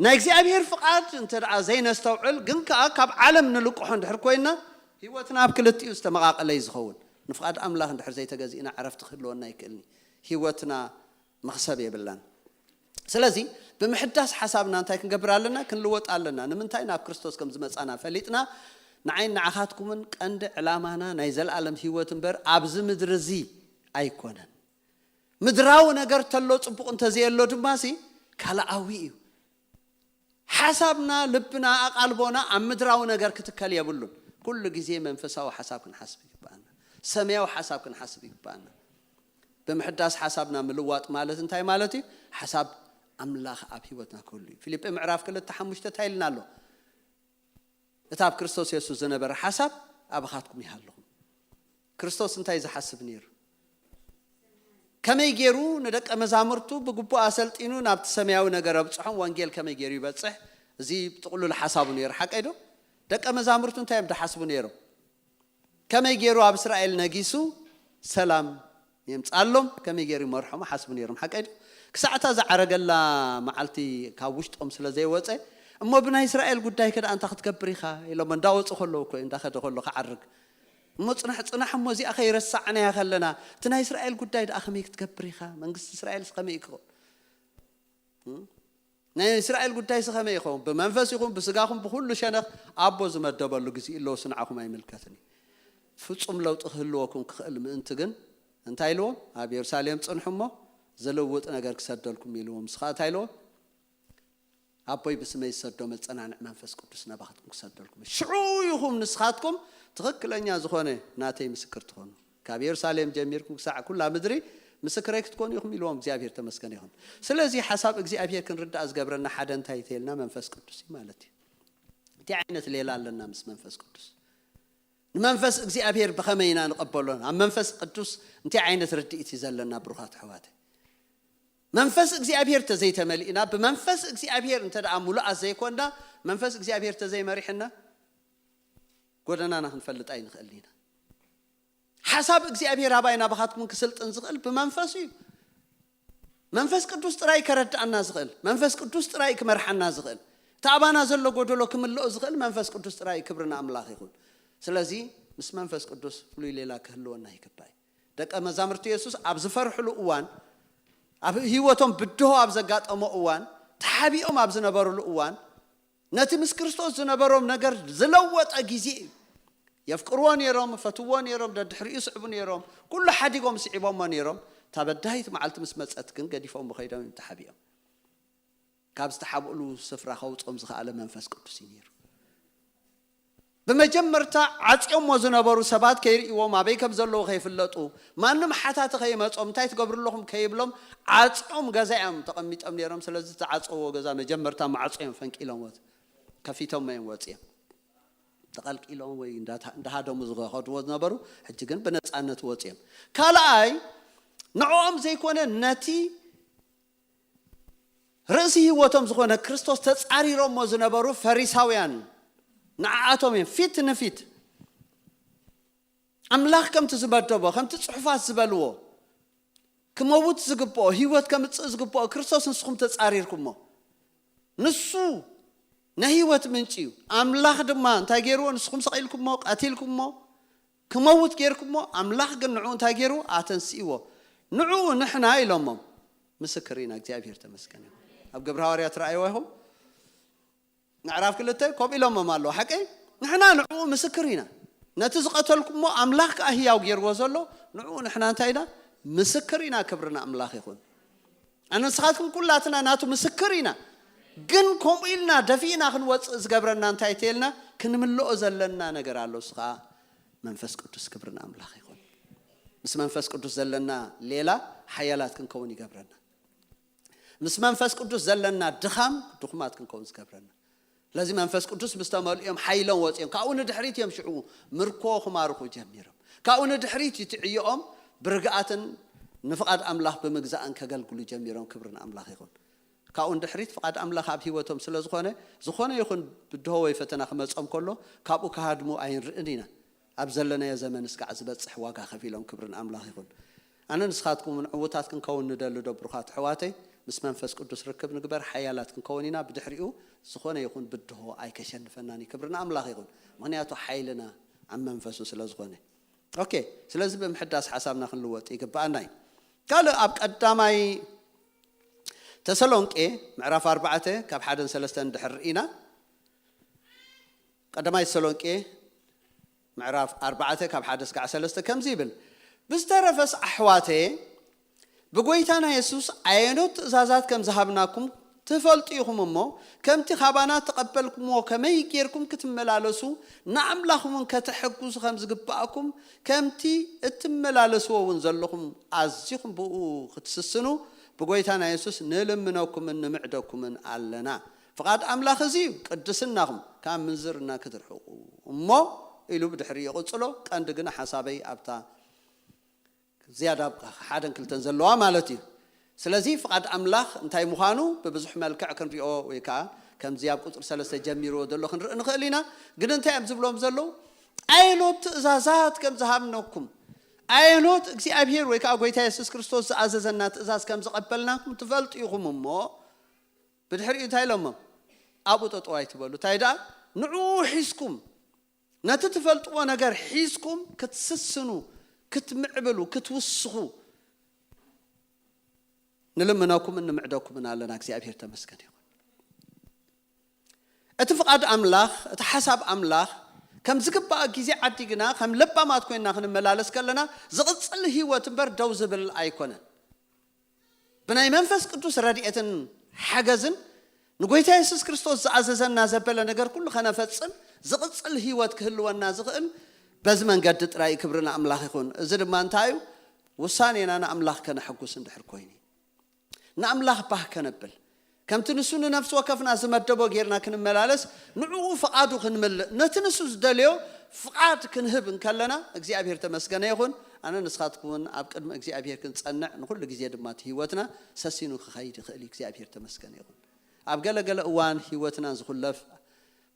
ናይ እግዚኣብሔር ፍቓድ እንተ ደኣ ዘይነስተውዕል ግን ከኣ ካብ ዓለም ንልቅሖ እንድሕር ኮይና ህይወትና ኣብ ክልቲኡ ዝተመቓቐለ እዩ ዝኸውን። ንፍቓድ ኣምላኽ እንድሕር ዘይተገዚእና ዕረፍቲ ክህልወና ኣይክእልን እዩ። ህይወትና መኽሰብ የብላን። ስለዚ ብምሕዳስ ሓሳብና እንታይ ክንገብር ኣለና? ክንልወጥ ኣለና። ንምንታይ? ናብ ክርስቶስ ከም ዝመጻና ፈሊጥና ንዓይን ንዓኻትኩምን ቀንዲ ዕላማና ናይ ዘለኣለም ህይወት እምበር ኣብዚ ምድሪ እዚ ኣይኮነን። ምድራዊ ነገር ተሎ ጽቡቕ እንተዘየሎ ድማ ሲ ካልኣዊ እዩ። ሓሳብና፣ ልብና፣ ኣቓልቦና ኣብ ምድራዊ ነገር ክትከል የብሉን። ኩሉ ግዜ መንፈሳዊ ሓሳብ ክንሓስብ ይግባኣና። ሰማያዊ ሓሳብ ክንሓስብ ይግባኣና። ብምሕዳስ ሓሳብና ምልዋጥ ማለት እንታይ ማለት እዩ? ሓሳብ ኣምላኽ ኣብ ህይወትና ክህሉ እዩ። ፊልጲ ምዕራፍ ክልተ ሓሙሽተ እንታይ ኢልና ኣሎ? እቲ ኣብ ክርስቶስ የሱስ ዝነበረ ሓሳብ ኣባኻትኩም ይሃልኹም። ክርስቶስ እንታይ ዝሓስብ ነይሩ? ከመይ ገይሩ ንደቀ መዛሙርቱ ብግቡእ ኣሰልጢኑ ናብቲ ሰማያዊ ነገር ኣብጽሖም? ወንጌል ከመይ ገይሩ ይበጽሕ? እዚ ጥቕሉል ሓሳቡ ነይሩ። ሓቀይ ዶ? ደቀ መዛሙርቱ እንታይ እዮም ዝሓስቡ ነይሮም? ከመይ ገይሩ ኣብ እስራኤል ነጊሱ ሰላም የምጻሎም? ከመይ ገይሩ ይመርሖም ሓስቡ ነይሮም። ሓቀይ ዶ? ክሳዕታ ዝዓረገላ መዓልቲ ካብ ውሽጦም ስለ ዘይወጸ፣ እሞ ብናይ እስራኤል ጉዳይ ከ ደኣ እንታይ ክትገብር ኢኻ? ኢሎም እንዳወጹ ከለዉ እኮ እዩ፣ እንዳኸደ ከሎ ክዓርግ። እሞ ጽናሕ፣ ጽናሕ፣ እሞ እዚኣ ከይረሳዕናያ ከለና፣ እቲ ናይ እስራኤል ጉዳይ ደኣ ከመይ ክትገብር ኢኻ? መንግስቲ እስራኤልስ ከመይ ክኸውን? እም? ናይ እስራኤል ጉዳይስ ከመይ ይኸውን? ብመንፈስ ይኹን ብስጋኹም ብኹሉ ሸነኽ ኣቦ ዝመደበሉ ግዜ ኣሎ፣ ንዓኹም ኣይምልከትን እዩ። ፍጹም ለውጢ ክህልወኩም ክኽእል ምእንቲ ግን እንታይ ኢልዎም? ኣብ የሩሳሌም ጽንሑ እሞ ዝልውጥ ነገር ክሰደልኩም ኢልዎም። ንስኻ እንታይ ኢልዎም? ኣቦይ ብስመይ ዝሰዶ መጸናንዕ መንፈስ ቅዱስ ናባኻትኩም ክሰደልኩም እዩ። ሽዑ ኢኹም ንስኻትኩም ትኽክለኛ ዝኾነ ናተይ ምስክር ትኾኑ። ካብ የሩሳሌም ጀሚርኩም ክሳዕ ኩላ ምድሪ ምስክረይ ክትኮኑ ኢኹም ኢልዎም። እግዚኣብሔር ተመስገን ይኹን። ስለዚ ሓሳብ እግዚኣብሔር ክንርዳእ ዝገብረና ሓደ እንታይ ተይልና መንፈስ ቅዱስ እዩ ማለት እዩ። እንታይ ዓይነት ሌላ ኣለና ምስ መንፈስ ቅዱስ? ንመንፈስ እግዚኣብሔር ብኸመይ ኢና ንቐበሎ? ኣብ መንፈስ ቅዱስ እንታይ ዓይነት ርድኢት እዩ ዘለና ብሩኻት ኣሕዋተይ? መንፈስ እግዚኣብሔር ተዘይተመሊእና፣ ብመንፈስ እግዚኣብሔር እንተ ደኣ ሙሉኣት ዘይኮንና፣ መንፈስ እግዚኣብሔር ተዘይመሪሕና፣ ጎደናና ክንፈልጥ ኣይንኽእልን ኢና። ሓሳብ እግዚኣብሔር ኣባይ ናባኻትኩም ክስልጥን ዝኽእል ብመንፈስ እዩ። መንፈስ ቅዱስ ጥራይ ከረድኣና ዝኽእል፣ መንፈስ ቅዱስ ጥራይ ክመርሓና ዝኽእል፣ እቲ ኣባና ዘሎ ጎደሎ ክምልኦ ዝኽእል መንፈስ ቅዱስ ጥራይ እዩ። ክብሪ ንኣምላኽ ይኹን። ስለዚ ምስ መንፈስ ቅዱስ ፍሉይ ሌላ ክህልወና ይግባእ። ደቀ መዛሙርቲ የሱስ ኣብ ዝፈርሕሉ እዋን፣ ኣብ ህይወቶም ብድሆ ኣብ ዘጋጠሞ እዋን፣ ተሓቢኦም ኣብ ዝነበሩሉ እዋን፣ ነቲ ምስ ክርስቶስ ዝነበሮም ነገር ዝለወጠ ግዜ እዩ። የፍቅርዎ ነይሮም፣ ፈትዎ ነይሮም፣ ደድሕሪኡ ስዕቡ ነይሮም፣ ኩሉ ሓዲጎም ስዒቦሞ ነይሮም። እታ በዳሂት መዓልቲ ምስ መጸት ግን ገዲፎም ብኸይዶም እዮም ተሓቢኦም። ካብ ዝተሓብእሉ ስፍራ ከውጾም ዝኸኣለ መንፈስ ቅዱስ እዩ ነይሩ። ብመጀመርታ ዓጽዮሞ ዝነበሩ ሰባት ከይርእይዎም፣ ኣበይ ከም ዘለዉ ከይፍለጡ፣ ማንም ሓታቲ ከይመጾም፣ እንታይ ትገብሩ ኣለኹም ከይብሎም፣ ዓጽዮም ገዛ እዮም ተቐሚጦም ነይሮም። ስለዚ ዝተዓጸዎ ገዛ መጀመርታ ማዕጾ እዮም ፈንቂሎምዎ፣ ከፊቶሞ እዮም ወጽዮም። ተቐልቂሎም ወይ እንዳታ-፣ እንዳሃደሙ ዝኸድዎ ዝነበሩ፣ ሕጂ ግን ብነጻነት ወጽዮም። ካልኣይ፣ ንዕኦም ዘይኮነ ነቲ ርእሲ ህይወቶም ዝኾነ ክርስቶስ ተጻሪሮሞ ዝነበሩ ፈሪሳውያን ንዓኣቶም እዮም ፊት ንፊት ኣምላኽ ከምቲ ዝመደቦ፣ ከምቲ ጽሑፋት ዝበልዎ፣ ክመውት ዝግብኦ፣ ህይወት ከምጽእ ዝግብኦ ክርስቶስ ንስኹም ተጻሪርኩሞ። ንሱ ናይ ህይወት ምንጪ እዩ። ኣምላኽ ድማ እንታይ ገይርዎ? ንስኹም ሰቒልኩሞ፣ ቀቲልኩሞ፣ ክመውት ገይርኩሞ፣ ኣምላኽ ግን ንዕኡ እንታይ ገይርዎ? ኣተንስእዎ። ንዕኡ ንሕና ኢሎሞም፣ ምስክር ኢና። እግዚኣብሔር ተመስገን ይኹን። ኣብ ግብረ ሃዋርያት ረኣይዎ ኢኹም? ምዕራፍ ክልተ ከምኡ ኢሎሞም ኣለዉ። ሓቀይ? ንሕና ንዕኡ ምስክር ኢና። ነቲ ዝቐተልኩሞ ኣምላኽ ከኣ ህያው ገይርዎ ዘሎ፣ ንዕኡ ንሕና እንታይ ኢና? ምስክር ኢና። ክብሪ ንኣምላኽ ይኹን። ኣነ ንስኻትኩም ኩላትና ናቱ ምስክር ኢና። ግን ከምኡ ኢልና ደፊእና ክንወፅእ ዝገብረና እንታይ ተየልና? ክንምልኦ ዘለና ነገር ኣሎ። እሱ ኸዓ መንፈስ ቅዱስ። ክብሪ ንኣምላኽ ይኹን። ምስ መንፈስ ቅዱስ ዘለና ሌላ ሓያላት ክንከውን ይገብረና። ምስ መንፈስ ቅዱስ ዘለና ድኻም ድኹማት ክንከውን ዝገብረና። ስለዚ መንፈስ ቅዱስ ምስ ተመልኡ እዮም ሓይሎም ወፂኦም። ካብኡ ንድሕሪት እዮም ሽዑ ምርኮ ክማርኹ ጀሚሮም። ካብኡ ንድሕሪት እዩ እቲ ዕዮኦም ብርግኣትን ንፍቓድ ኣምላኽ ብምግዛእን ከገልግሉ ጀሚሮም። ክብሪ ንኣምላኽ ይኹን። ካብኡ ንድሕሪት ፍቓድ ኣምላኽ ኣብ ህይወቶም ስለ ዝኾነ፣ ዝኾነ ይኹን ብድሆ ወይ ፈተና ክመጾም ከሎ፣ ካብኡ ክሃድሙ ኣይንርእን ኢና። ኣብ ዘለናዮ ዘመን እስካዕ ዝበጽሕ ዋጋ ከፊሎም። ክብሪ ንኣምላኽ ይኹን። ኣነ ንስኻትኩም እውን ዕዉታት ክንከውን ንደሊ ዶ ብሩኻት ኣሕዋተይ? ምስ መንፈስ ቅዱስ ርክብ ንግበር፣ ሓያላት ክንከውን ኢና። ብድሕሪኡ ዝኾነ ይኹን ብድሆ ኣይከሸንፈናን እዩ። ክብሪ ንኣምላኽ ይኹን። ምኽንያቱ ሓይልና ኣብ መንፈሱ ስለ ዝኾነ። ኦኬ፣ ስለዚ ብምሕዳስ ሓሳብና ክንልወጥ ይግብኣና እዩ። ካልእ ኣብ ቀዳማይ ተሰሎንቄ ምዕራፍ ኣርባዕተ ካብ ሓደን ሰለስተን ድሕር ኢና። ቀዳማይ ተሰሎንቄ ምዕራፍ ኣርባዕተ ካብ ሓደ እስካዕ ሰለስተ ከምዚ ይብል፣ ብዝተረፈስ ኣሕዋተየ፣ ብጎይታና የሱስ ኣየኖት ትእዛዛት ከም ዝሃብናኩም ትፈልጡ ኢኹም እሞ፣ ከምቲ ካባና ተቐበልኩምዎ ከመይ ጌርኩም ክትመላለሱ፣ ንኣምላኽ እውን ከተሐጉሱ ከም ዝግብኣኩም፣ ከምቲ እትመላለስዎ እውን ዘለኹም ኣዚኹም ብኡ ክትስስኑ፣ ብጎይታና የሱስ ንልምነኩምን ንምዕደኩምን ኣለና። ፍቓድ ኣምላኽ እዚ እዩ፣ ቅድስናኹም፣ ካብ ምንዝርና ክትርሕቑ እሞ ኢሉ ብድሕሪ ይቕጽሎ። ቀንዲ ግን ሓሳበይ ኣብታ ዝያዳ ሓደን ክልተን ዘለዋ ማለት እዩ። ስለዚ ፍቓድ ኣምላኽ እንታይ ምዃኑ ብብዙሕ መልክዕ ክንሪኦ ወይ ከዓ ከምዚ ኣብ ቁፅሪ ሰለስተ ጀሚርዎ ዘሎ ክንርኢ ንኽእል ኢና። ግን እንታይ እዮም ዝብሎም ዘለዉ? ኣየኖት ትእዛዛት ከም ዝሃብነኩም፣ ኣየኖት እግዚኣብሔር ወይ ከዓ ጎይታ የሱስ ክርስቶስ ዝኣዘዘና ትእዛዝ ከም ዝቐበልናኩም ትፈልጡ ኢኹም እሞ፣ ብድሕሪኡ እንታይ ኢሎሞም? ኣብኡ ጠጠው ኣይትበሉ። እንታይ ደኣ? ንዕኡ ሒዝኩም፣ ነቲ ትፈልጥዎ ነገር ሒዝኩም ክትስስኑ፣ ክትምዕብሉ፣ ክትውስኹ ንልምነኩምን ንምዕደኩምን ኣለና። እግዚኣብሔር ተመስገን ይኹን። እቲ ፍቓድ ኣምላኽ፣ እቲ ሓሳብ ኣምላኽ ከም ዝግባእ ግዜ ዓዲግና፣ ከም ለባማት ኮይንና ክንመላለስ ከለና ዝቕጽል ህይወት እምበር ደው ዝብል ኣይኮነን። ብናይ መንፈስ ቅዱስ ረድኤትን ሓገዝን ንጎይታ የሱስ ክርስቶስ ዝኣዘዘና ዘበለ ነገር ኩሉ ከነፈጽም ዝቕጽል ህይወት ክህልወና ዝኽእል በዚ መንገዲ ጥራይ። ክብሪ ንኣምላኽ ይኹን። እዚ ድማ እንታይ እዩ? ውሳኔና ንኣምላኽ ከነሐጉስ እንድሕር ኮይኑ፣ ንኣምላኽ ባህ ከነብል፣ ከምቲ ንሱ ንነፍሲ ወከፍና ዝመደቦ ጌርና ክንመላለስ፣ ንዕኡ ፍቓዱ ክንምልእ፣ ነቲ ንሱ ዝደልዮ ፍቓድ ክንህብ እንከለና፣ እግዚኣብሔር ተመስገነ ይኹን። ኣነ ንስኻትኩም እውን ኣብ ቅድሚ እግዚኣብሔር ክንጸንዕ፣ ንኹሉ ግዜ ድማ እቲ ህይወትና ሰሲኑ ክኸይድ ይኽእል እዩ። እግዚኣብሔር ተመስገነ ይኹን። ኣብ ገለ ገለ እዋን ህይወትና ዝኹለፍ፣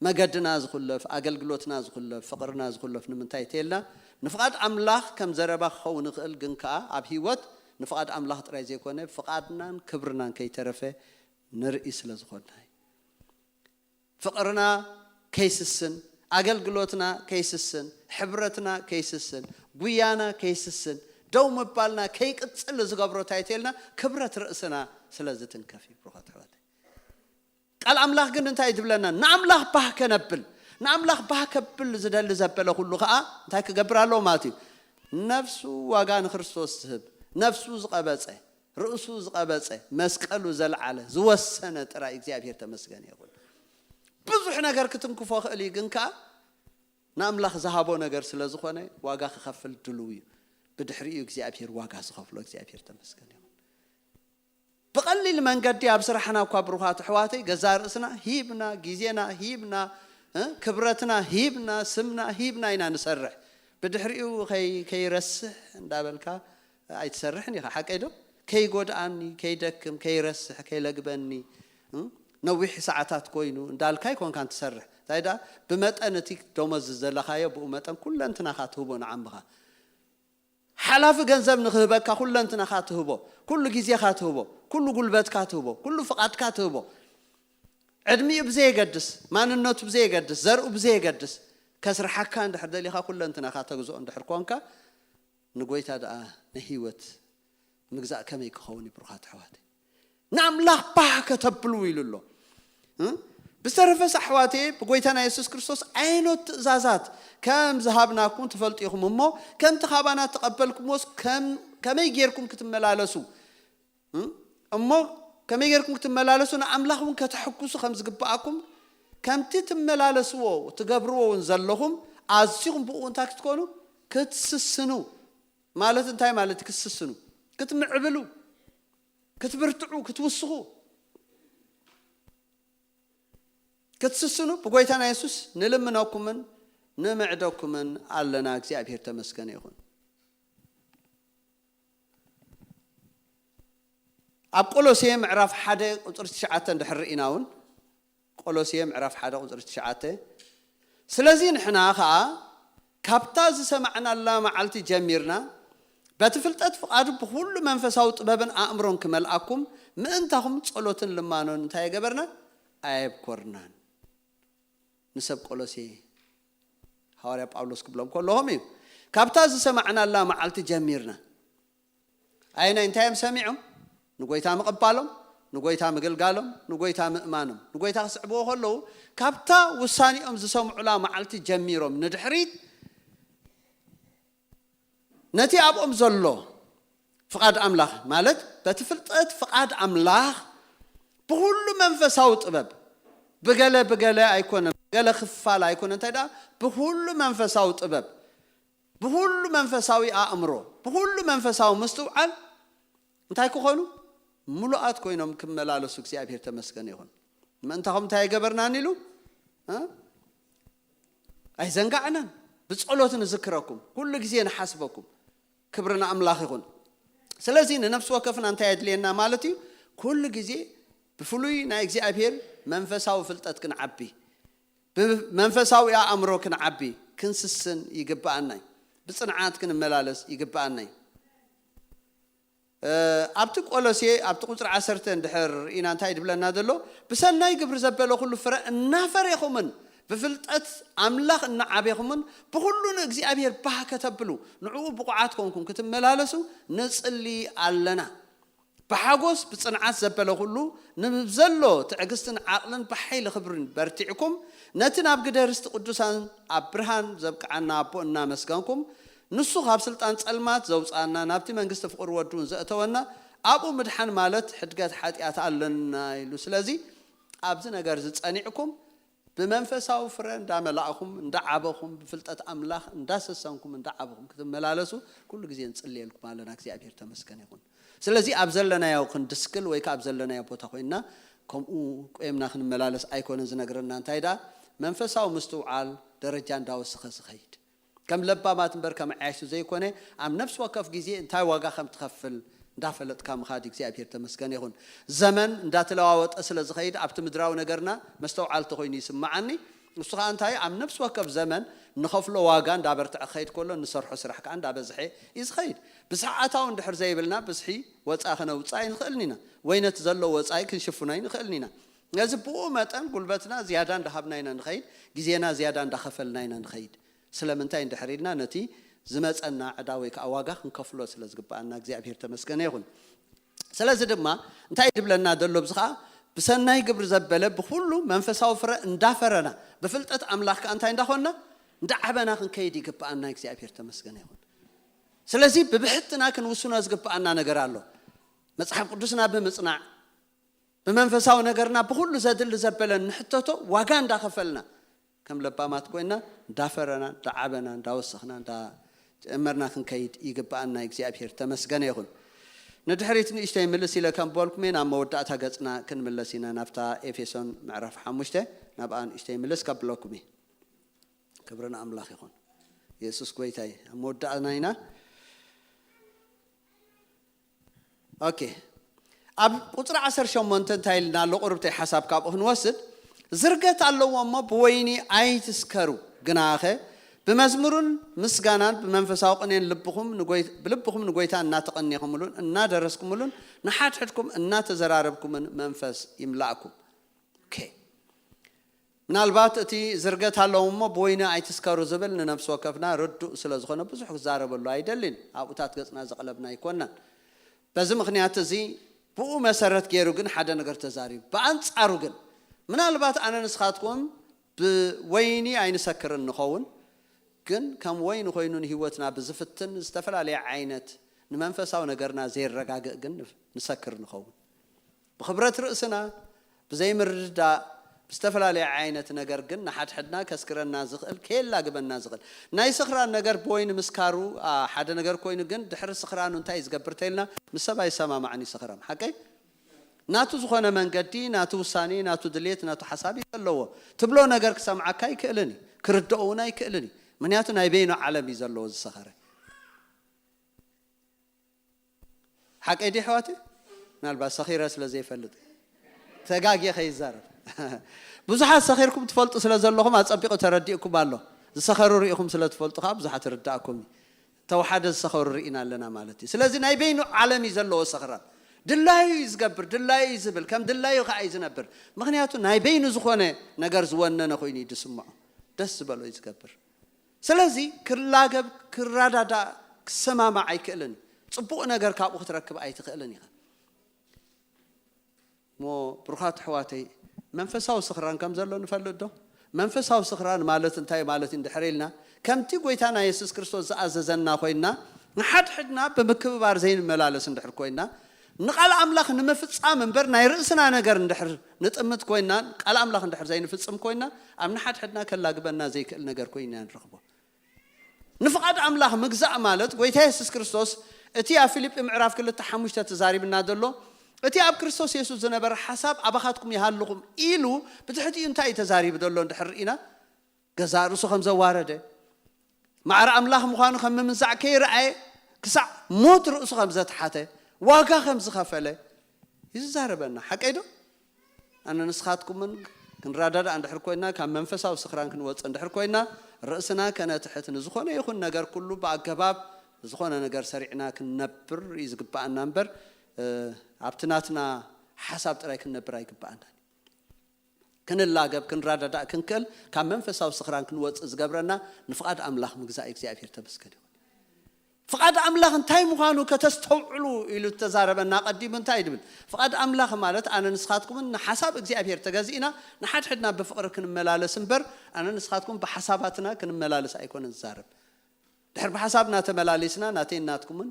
መገድና ዝኹለፍ፣ ኣገልግሎትና ዝኹለፍ፣ ፍቕርና ዝኹለፍ ንምንታይ ተይልና? ንፍቓድ ኣምላኽ ከም ዘረባ ክኸውን ይኽእል፣ ግን ከኣ ኣብ ህይወት ንፍቓድ ኣምላኽ ጥራይ ዘይኮነ፣ ፍቓድናን ክብርናን ከይተረፈ ንርኢ ስለ ዝኾንና እዩ። ፍቕርና ከይስስን፣ ኣገልግሎትና ከይስስን፣ ሕብረትና ከይስስን፣ ጉያና ከይስስን፣ ደው ምባልና ከይቅጽል ዝገብሮ እንታይ ተይልና? ክብረት ርእስና ስለ ዝትንከፍ እዩ። ብሩኻት ኣሕዋተይ፣ ቃል ኣምላኽ ግን እንታይ ትብለና? ንኣምላኽ ባህ ከነብል፣ ንኣምላኽ ባህ ከብል ዝደሊ ዘበለ ኩሉ ኸዓ እንታይ ክገብር ኣለዎ ማለት እዩ? ነፍሱ ዋጋ ንክርስቶስ ዝህብ፣ ነፍሱ ዝቐበጸ፣ ርእሱ ዝቐበጸ፣ መስቀሉ ዘልዓለ፣ ዝወሰነ ጥራይ እግዚኣብሔር ተመስገን ይኹን። ብዙሕ ነገር ክትንክፎ ክእል እዩ፣ ግን ከኣ ንኣምላኽ ዝሃቦ ነገር ስለ ዝኾነ ዋጋ ክኸፍል ድሉው እዩ። ብድሕሪኡ እግዚኣብሔር ዋጋ ዝኸፍሎ እግዚኣብሔር ተመስገን ይኹን። ብቐሊል መንገዲ ኣብ ስራሕና እኳ ብሩኻት ኣሕዋተይ ገዛ ርእስና ሂብና፣ ግዜና ሂብና፣ እ፣ ክብረትና ሂብና፣ ስምና ሂብና ኢና ንሰርሕ። ብድሕሪኡ ከይ-፣ ከይረስሕ እንዳበልካ ኣይትሰርሕን ኢኻ፣ ሓቀይ ዶ? ከይጎድኣኒ፣ ከይደክም፣ ከይረስሕ፣ ከይለግበኒ፣ እ፣ ነዊሕ ሰዓታት ኮይኑ እንዳልካ ኣይኮንካን ትሰርሕ። እንታይ ደኣ ብመጠን እቲ ደሞዝ ዝደለኻዮ ብኡ መጠን ኩለንትናኻ ትህቦ ንዓምኻ። ሓላፊ ገንዘብ ንኽህበካ ኩለንትናኻ ትህቦ፣ ኩሉ ግዜኻ ትህቦ፣ ኩሉ ጉልበትካ ትህቦ፣ ኩሉ ፍቓድካ ትህቦ። ዕድሚኡ ብዘየገድስ፣ ማንነቱ ብዘየገድስ፣ ዘርኡ ብዘየገድስ፣ ከስርሓካ እንድሕር ደሊኻ፣ ኩለንትናኻ ተግዝኦ እንድሕር ኮንካ፣ ንጎይታ ደኣ ናይ ህይወት ምግዛእ ከመይ ክኸውን እዩ? ብሩኻት ኣሕዋተይ፣ ንኣምላኽ ባህ ከተብሉ ኢሉ ኣሎ። እ? ብዝተረፈስ ኣሕዋተይ፣ ብጎይታና የሱስ ክርስቶስ ዓይነት ትእዛዛት ከም ዝሃብናኩም ትፈልጡ ኢኹም እሞ፣ ከምቲ ካባና ተቐበልኩምዎስ ከም-፣ ከመይ ጌርኩም ክትመላለሱ፣ እ? እሞ ከመይ ጌርኩም ክትመላለሱ፣ ንኣምላኽ እውን ከተሐጉሱ ከም ዝግብኣኩም፣ ከምቲ ትመላለስዎ ትገብርዎ እውን ዘለኹም፣ ኣዚኹም ብኡ እንታይ ክትኮኑ? ክትስስኑ። ማለት እንታይ ማለት እዩ? ክትስስኑ፣ ክትምዕብሉ፣ ክትብርትዑ፣ ክትውስኹ፣ ክትስስኑ ብጎይታና የሱስ ንልምነኩምን ንምዕደኩምን ኣለና። እግዚኣብሔር ተመስገነ ይኹን። ኣብ ቆሎሴ ምዕራፍ ሓደ ቁጽሪ ትሽዓተ እንድሕር ርኢና እውን፣ ቆሎሴ ምዕራፍ ሓደ ቁጽሪ ትሽዓተ፣ ስለዚ ንሕና ኸኣ ካብታ ዝሰማዕናላ መዓልቲ ጀሚርና በቲ ፍልጠት ፍቓዱ ብኹሉ መንፈሳዊ ጥበብን ኣእምሮን ክመልኣኩም ምእንታኹም ጸሎትን ልማኖን እንታይ የገበርና? ኣየብኮርናን። ንሰብ ቆሎሴ ሃዋርያ ጳውሎስ ክብሎም ከለኹም እዩ። ካብታ ዝሰማዕናላ መዓልቲ ጀሚርና። ኣየናይ እንታይ እዮም ሰሚዖም? ንጎይታ ምቕባሎም፣ ንጎይታ ምግልጋሎም፣ ንጎይታ ምእማኖም። ንጎይታ ክስዕብዎ ከለዉ፣ ካብታ ውሳኔኦም ዝሰምዑላ መዓልቲ ጀሚሮም ንድሕሪት፣ ነቲ ኣብኦም ዘሎ ፍቓድ ኣምላኽ፣ ማለት በቲ ፍልጠት ፍቓድ ኣምላኽ ብኹሉ መንፈሳዊ ጥበብ፣ ብገለ ብገለ ኣይኮነን፣ ብገለ ክፋል ኣይኮነን፣ እንታይ ደኣ ብኹሉ መንፈሳዊ ጥበብ፣ ብኹሉ መንፈሳዊ ኣእምሮ፣ ብኹሉ መንፈሳዊ ምስትውዓል እንታይ ክኾኑ? ምሉኣት ኮይኖም ክመላለሱ እግዚኣብሔር ተመስገን ይኹን። ምእንታኹም እንታይ ኣይገበርናን ኢሉ? እ? ኣይዘንጋዕናን። ብጸሎት ንዝክረኩም፣ ኩሉ ግዜ ንሓስበኩም። ክብሪ ንኣምላኽ ይኹን። ስለዚ ንነፍሲ ወከፍና እንታይ የድልየና ማለት እዩ? ኩሉ ግዜ ብፍሉይ ናይ እግዚኣብሔር መንፈሳዊ ፍልጠት ክንዓቢ፣ ብመንፈሳዊ ኣእምሮ ክንዓቢ፣ ክንስስን ይግብኣና እዩ። ብጽንዓት ክንመላለስ ይግብኣና እዩ። እ፣ ኣብቲ ቆሎሴ፣ ኣብቲ ቁጽሪ ዓሰርተ እንድሕር ርኢና እንታይ ድብለና ዘሎ? ብሰናይ ግብሪ ዘበለ ኩሉ ፍረ እናፈሬኹምን ብፍልጠት ኣምላኽ እናዓቤኹምን ብኹሉ ንእግዚኣብሔር ባህ ከተብሉ ንዕኡ ብቑዓት ኮንኩም ክትመላለሱ ንጽሊ ኣለና። ብሓጎስ ብጽንዓት ዘበለ ኩሉ ንብዘሎ ትዕግስትን ዓቕልን ብሓይሊ ክብርን በርቲዕኩም ነቲ ናብ ግደ ርስቲ ቅዱሳን ኣብ ብርሃን ዘብቅዓና ኣቦ እናመስገንኩም ንሱ ካብ ስልጣን ጸልማት ዘውጻና ናብቲ መንግስቲ ፍቕሪ ወዱ እውን ዘእተወና ኣብኡ ምድሓን ማለት ሕድገት ሓጢኣት ኣለና ኢሉ። ስለዚ ኣብዚ ነገር እዚ ጸኒዕኩም ብመንፈሳዊ ፍረ እንዳመላእኹም እንዳዓበኹም ብፍልጠት ኣምላኽ እንዳሰሰንኩም እንዳዓበኹም ክትመላለሱ ኩሉ ግዜ ንጽልየልኩም ኣለና። እግዚኣብሔር ተመስገን ይኹን። ስለዚ ኣብ ዘለናዮ ክንድስክል ወይ ከኣ ኣብ ዘለናዮ ቦታ ኮይንና ከምኡ ቆየምና ክንመላለስ ኣይኮነን ዝነግረና። እንታይ ደኣ መንፈሳዊ ምስትውዓል ደረጃ እንዳወሰኸ ዝኸይድ ከም ለባማት እምበር ከም ዓያሹ ዘይኮነ ኣብ ነፍሲ ወከፍ ግዜ እንታይ ዋጋ ከም ትኸፍል እንዳፈለጥካ ምኻድ እግዚኣብሔር ተመስገን ይኹን። ዘመን እንዳተለዋወጠ ስለ ዝኸይድ ኣብቲ ምድራዊ ነገርና መስተውዓልቲ ኮይኑ ይስምዓኒ። ንሱ ከዓ እንታይ ኣብ ነፍሲ ወከፍ ዘመን ንኸፍሎ ዋጋ እንዳበርትዐ ክኸይድ ከሎ ንሰርሖ ስራሕ ከዓ እንዳበዝሐ እዩ ዝኸይድ። ብዝሒ ኣታዊ እንድሕር ዘይብልና ብዝሒ ወፃኢ ከነውፅእ ኣይንኽእልን ኢና፣ ወይ ነቲ ዘሎ ወፃኢ ክንሽፍኖ ኣይንኽእልን ኢና። ነዚ ብኡ መጠን ጉልበትና ዝያዳ እንዳሃብና ኢና ንኸይድ፣ ግዜና ዝያዳ እንዳኸፈልና ኢና ንኸይድ። ስለምንታይ እንድሕር ኢልና ነቲ ዝመፀና ዕዳ ወይ ከዓ ዋጋ ክንከፍሎ ስለ ዝግብኣና እግዚኣብሔር ተመስገነ ይኹን። ስለዚ ድማ እንታይ ድብለና ዘሎ ብዚ ከዓ ብሰናይ ግብሪ ዘበለ ብኩሉ መንፈሳዊ ፍረ እንዳፈረና ብፍልጠት ኣምላኽ ከዓ እንታይ እንዳኾንና እንዳዓበና ክንከይድ ይግብኣና። እግዚኣብሔር ተመስገነ ይኹን። ስለዚ ብብሕትና ክንውስኖ ዝግብኣና ነገር ኣሎ። መፅሓፍ ቅዱስና ብምፅናዕ ብመንፈሳዊ ነገርና ብኹሉ ዘድሊ ዘበለን ንሕተቶ ዋጋ እንዳኸፈልና ከም ለባማት ኮይና እንዳፈረና እንዳዓበና እንዳወሰኽና እንዳጨመርና ክንከይድ ይግብኣና። እግዚኣብሔር ተመስገነ ይኹን። ንድሕሪት ንእሽተይ ምልስ ኢለ ከም በልኩም ናብ መወዳእታ ገጽና ክንምለስ ኢና ናብታ ኤፌሶን ምዕራፍ ሓሙሽተ ናብኣ ንእሽተይ ምልስ ከብለኩም እየ። ክብሪ ንኣምላኽ ይኹን። የሱስ ጎይታ እዩ። ኣብ መወዳእና ኢና። ኦኬ። ኣብ ቁጽሪ ዓሰርተ ሸሞንተ እንታይ ኢልና ኣሎ? ቁርብተይ ሓሳብ ካብኡ ክንወስድ ዝርገት ኣለዎ እሞ ብወይኒ ኣይትስከሩ፣ ግናኸ ብመዝሙርን ምስጋናን ብመንፈሳዊ ቅኔን ልብኹም ንጎይ-፣ ብልብኹም ንጎይታ እናተቐኔኹምሉን እናደረስኩምሉን ንሓድሕድኩም እናተዘራረብኩምን መንፈስ ይምላእኩም። ኦኬ። ምናልባት እቲ ዝርገት ኣለዎም እሞ ብወይኒ ኣይትስከሩ ዝብል ንነፍሲ ወከፍና ርዱእ ስለ ዝኾነ ብዙሕ ክዛረበሉ ኣይደልን። ኣብኡታት ገጽና ዘቕለብና ኣይኮናን። በዚ ምኽንያት እዚ ብኡ መሰረት ገይሩ ግን ሓደ ነገር ተዛሪቡ። ብኣንጻሩ ግን ምናልባት ኣነ ንስኻትኩም ብወይኒ ኣይንሰክርን ንኸውን፣ ግን ከም ወይኒ ኮይኑ ንህይወትና ብዝፍትን ዝተፈላለየ ዓይነት ንመንፈሳዊ ነገርና ዘየረጋግእ ግን ንሰክር ንኸውን። ብኽብረት ርእስና ብዘይምርድዳእ ብዝተፈላለየ ዓይነት ነገር ግን ንሓድሕድና ከስክረና ዝኽእል ከየላግበና ዝኽእል ናይ ስኽራን ነገር ብወይኒ ምስካሩ ሓደ ነገር ኮይኑ ግን ድሕሪ ስኽራኑ እንታይ ዝገብር ተይልና ምስ ሰብ ኣይሰማማዕን እዩ ሰኽራም ሓቀይ ናቱ ዝኾነ መንገዲ ናቱ ውሳኔ ናቱ ድሌት ናቱ ሓሳብ እዩ ዘለዎ ትብሎ ነገር ክሰምዓካ ኣይክእልን እዩ ክርድኦ እውን ኣይክእልን እዩ ምክንያቱ ናይ በይኑ ዓለም እዩ ዘለዎ ዝሰኸረ ሓቀይ ዲ ኣሕዋት ምናልባት ሰኺረ ስለ ዘይፈልጥ ተጋግየ ከይዛረብ ብዙሓት ሰኺርኩም ትፈልጡ ስለ ዘለኹም ኣጸቢቑ ተረዲእኩም ኣሎ ዝሰኸሩ ርኢኹም ስለ ትፈልጡ ከዓ ብዙሓት ርዳእኩም ተወሓደ ዝሰኸሩ ርኢና ኣለና ማለት እዩ ስለዚ ናይ በይኑ ዓለም እዩ ዘለዎ ሰኽራን ድላዩ እዩ ዝገብር ድላዩ እዩ ዝብል ከም ድላዩ ከዓ እዩ ዝነብር ምክንያቱ ናይ በይኑ ዝኾነ ነገር ዝወነነ ኮይኑ እዩ ዝስምዖ ደስ ዝበሎ እዩ ዝገብር ስለዚ ክላገብ ክራዳዳእ ክሰማማዕ ኣይክእልን እዩ። ጽቡቕ ነገር ካብኡ ክትረክብ ኣይትኽእልን ኢኻ። እሞ ብሩኻት ኣሕዋተይ መንፈሳዊ ስኽራን ከም ዘሎ ንፈልጥ ዶ? መንፈሳዊ ስኽራን ማለት እንታይ ማለት እዩ እንድሕር ኢልና ከምቲ ጎይታና የሱስ ክርስቶስ ዝኣዘዘና ኮይና ንሓድሕድና ብምክብባር ዘይንመላለስ እንድሕር ኮይና ንቓል ኣምላኽ ንምፍጻም እምበር ናይ ርእስና ነገር እንድሕር ንጥምት ኮይና ቃል ኣምላኽ እንድሕር ዘይንፍጽም ኮይና ኣብ ንሓድሕድና ከላግበና ዘይክእል ነገር ኮይኑ ኢና ንረኽቦ ንፍቓድ ኣምላኽ ምግዛእ ማለት ጎይታ የሱስ ክርስቶስ እቲ ኣብ ፊልጲ ምዕራፍ ክልተ ሓሙሽተ ተዛሪብና ዘሎ እቲ ኣብ ክርስቶስ የሱስ ዝነበረ ሓሳብ ኣባኻትኩም ይሃልኹም ኢሉ ብትሕቲኡ እንታይ እዩ ተዛሪቡ ዘሎ እንድሕር ርኢና ገዛእ ርእሱ ከም ዘዋረደ ማዕረ ኣምላኽ ምዃኑ ከም ምምንዛዕ ከይረኣየ ክሳዕ ሞት ርእሱ ከም ዘትሓተ ዋጋ ከም ዝኸፈለ ይዛረበና ሓቀይ ዶ ኣነ ንስኻትኩምን ክንረዳዳእ እንድሕር ኮይና ካብ መንፈሳዊ ስኽራን ክንወፅእ እንድሕር ኮይና ርእስና ከነትሕት ንዝኾነ ይኹን ነገር ኩሉ ብኣገባብ ዝኾነ ነገር ሰሪዕና ክንነብር እዩ ዝግባኣና እምበር ኣብቲ ናትና ሓሳብ ጥራይ ክንነብር ኣይግባኣናን ክንላገብ ክንረዳዳእ ክንክእል ካብ መንፈሳዊ ስኽራን ክንወፅእ ዝገብረና ንፍቓድ ኣምላኽ ምግዛእ እግዚኣብሔር ተመስገን ይኹን ፍቓድ ኣምላኽ እንታይ ምዃኑ ከተስተውዕሉ ኢሉ ዝተዛረበና ቀዲሙ እንታይ ድብል ፍቓድ ኣምላኽ ማለት ኣነ ንስኻትኩምን ንሓሳብ እግዚኣብሔር ተገዚእና ንሓድሕድና ብፍቕሪ ክንመላለስ እምበር ኣነ ንስኻትኩም ብሓሳባትና ክንመላለስ ኣይኮነን ዝዛረብ ድሕር ብሓሳብና ተመላሊስና ናተይ ናትኩምን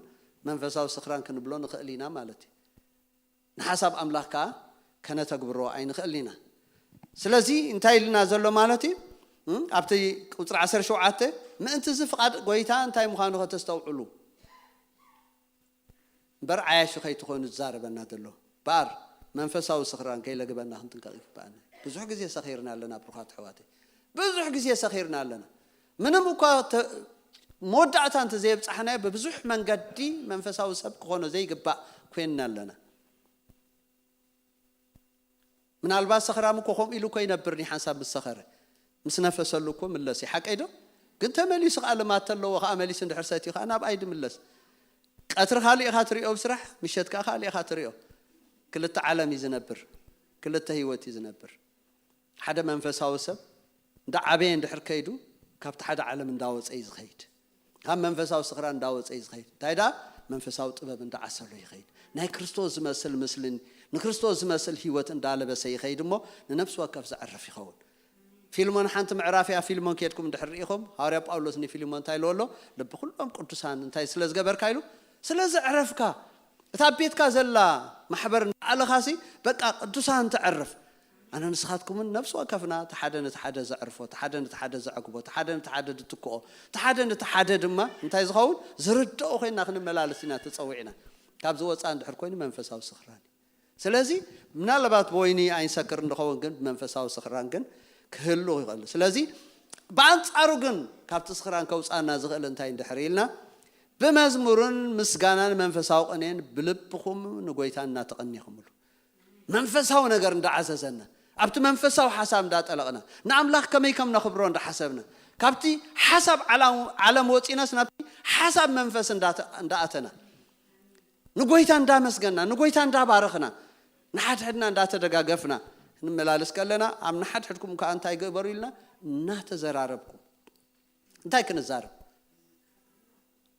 መንፈሳዊ ስኽራን ክንብሎ ንኽእል ኢና ማለት እዩ ንሓሳብ ኣምላኽ ከዓ ከነተግብሮ ኣይንኽእልን ኢና ስለዚ እንታይ ኢልና ዘሎ ማለት እዩ ኣብቲ ቁፅሪ ዓሰርተ ሸውዓተ ምእንቲ እዚ ፍቓድ ጎይታ እንታይ ምዃኑ ከተስተውዕሉ እምበር ዓያሹ ከይትኾኑ ዝዛረበና ዘሎ ባር መንፈሳዊ ስኽራን ከይለግበና ክንጥንቀቕ ይግባኣና ብዙሕ ግዜ ሰኺርና ኣለና ብሩኻት ኣሕዋተይ ብዙሕ ግዜ ሰኺርና ኣለና ምንም እኳ መወዳእታ እንተ ዘየብፃሕናዮ ብብዙሕ መንገዲ መንፈሳዊ ሰብ ክኾኖ ዘይግባእ ኮይንና ኣለና ምናልባት ሰኽራም እኮ ከምኡ ኢሉ እኮ ይነብር ሓንሳብ ምስ ሰኸረ ምስ ነፈሰሉ እኮ ምለስ እዩ ሓቀይ ዶ ግን ተመሊሱ ከዓ ልማድ ተለዎ ከዓ መሊሱ እንድሕር ሰትዩ ከዓ ናብ ኣይ ድምለስ ቀትሪ ካልእ ኢኻ ትሪኦ ብስራሕ ምሸት ከዓ ካልእ ኢኻ ትሪኦ ክልተ ዓለም እዩ ዝነብር ክልተ ህይወት እዩ ዝነብር ሓደ መንፈሳዊ ሰብ እንዳ ዓበየ እንድሕር ከይዱ ካብቲ ሓደ ዓለም እንዳወፀ እዩ ዝኸይድ ካብ መንፈሳዊ ስኽራ እንዳወፀ እዩ ዝኸይድ እንታይ ደኣ መንፈሳዊ ጥበብ እንዳዓሰሎ ይኸይድ ናይ ክርስቶስ ዝመስል ምስልን ንክርስቶስ ዝመስል ህይወት እንዳለበሰ ይኸይድ እሞ ንነፍሲ ወከፍ ዘዕርፍ ይኸውን ፊልሞን ሓንቲ ምዕራፍ እያ ፊልሞን ኬድኩም እንድሕር ርኢኹም ሃዋርያ ጳውሎስ ንፊልሞን እንታይ ኢልዎ ኣሎ ልቢ ኩሎም ቅዱሳን እንታይ ስለ ዝገበርካ ኢሉ ስለ ዘዕረፍካ እታ ቤትካ ዘላ ማሕበር እንዳኣለኻሲ በቃ ቅዱሳን ተዕርፍ ኣነ ንስኻትኩምን ነብሲ ወከፍና እቲ ሓደ ነቲ ሓደ ዘዕርፎ እቲ ሓደ ነቲ ሓደ ዘዕግቦ እቲ ሓደ ነቲ ሓደ ዝትክኦ እቲ ሓደ ነቲ ሓደ ድማ እንታይ ዝኸውን ዝርድኦ ኮይና ክንመላለስ ኢና ተፀዊዕና ካብ ዝወፃ እንድሕር ኮይኑ መንፈሳዊ ስኽራን እዩ ስለዚ ምናልባት ብወይኒ ኣይንሰክር እንኸውን ግን ብመንፈሳዊ ስኽራን ግን ክህሉ ይኽእል ስለዚ ብኣንፃሩ ግን ካብቲ ስኽራን ከውፃና ዝኽእል እንታይ እንድሕር ኢልና ብመዝሙርን ምስጋናን መንፈሳዊ ቅኔን ብልብኹም ንጎይታ እናተቐኒኹምሉ መንፈሳዊ ነገር እንዳዓዘዘና ኣብቲ መንፈሳዊ ሓሳብ እንዳጠለቕና ንኣምላኽ ከመይ ከም ነኽብሮ እንዳሓሰብና ካብቲ ሓሳብ ዓለም ወፂናስ ናብቲ ሓሳብ መንፈስ እንዳኣተና ንጎይታ እንዳመስገና ንጎይታ እንዳባረኽና ንሓድሕድና እንዳተደጋገፍና ክንመላለስ ከለና ኣብ ንሓድሕድኩም ከዓ እንታይ ግበሩ ኢልና? እናተዘራረብኩም። እንታይ ክንዛረብ?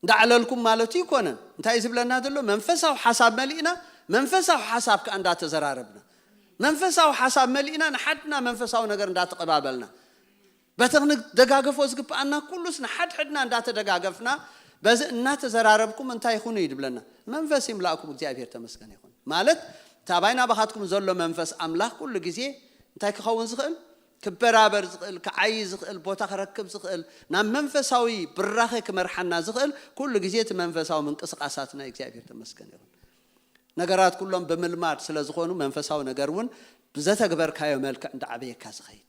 እንዳዕለልኩም ማለት ኣይኮነን። እንታይ ዝብለና ዘሎ? መንፈሳዊ ሓሳብ መሊእና፣ መንፈሳዊ ሓሳብ ከዓ እንዳተዘራረብና፣ መንፈሳዊ ሓሳብ መሊእና፣ ንሓድና መንፈሳዊ ነገር እንዳተቐባበልና፣ በቲ ክንደጋገፎ ዝግብኣና ኩሉስ ንሓድሕድና እንዳተደጋገፍና፣ በዚ እናተዘራረብኩም እንታይ ይኹኑ እዩ ዝብለና? መንፈስ ይምላእኩም። እግዚኣብሔር ተመስገን ይኹን። ማለት፣ እታ ባይና ባኻትኩም ዘሎ መንፈስ ኣምላኽ ኩሉ ግዜ እንታይ ክኸውን ዝኽእል? ክበራበር ዝኽእል፣ ክዓይ ዝኽእል፣ ቦታ ክረክብ ዝኽእል፣ ናብ መንፈሳዊ ብራኸ ክመርሓና ዝኽእል ኩሉ ግዜ እቲ መንፈሳዊ ምንቅስቃሳትና እዩ። እግዚኣብሔር ተመስገን ይኹን። ነገራት ኩሎም ብምልማድ ስለ ዝኾኑ መንፈሳዊ ነገር እውን ብዘተግበርካዮ መልክዕ እንዳዓበየካ ዝኸይድ፣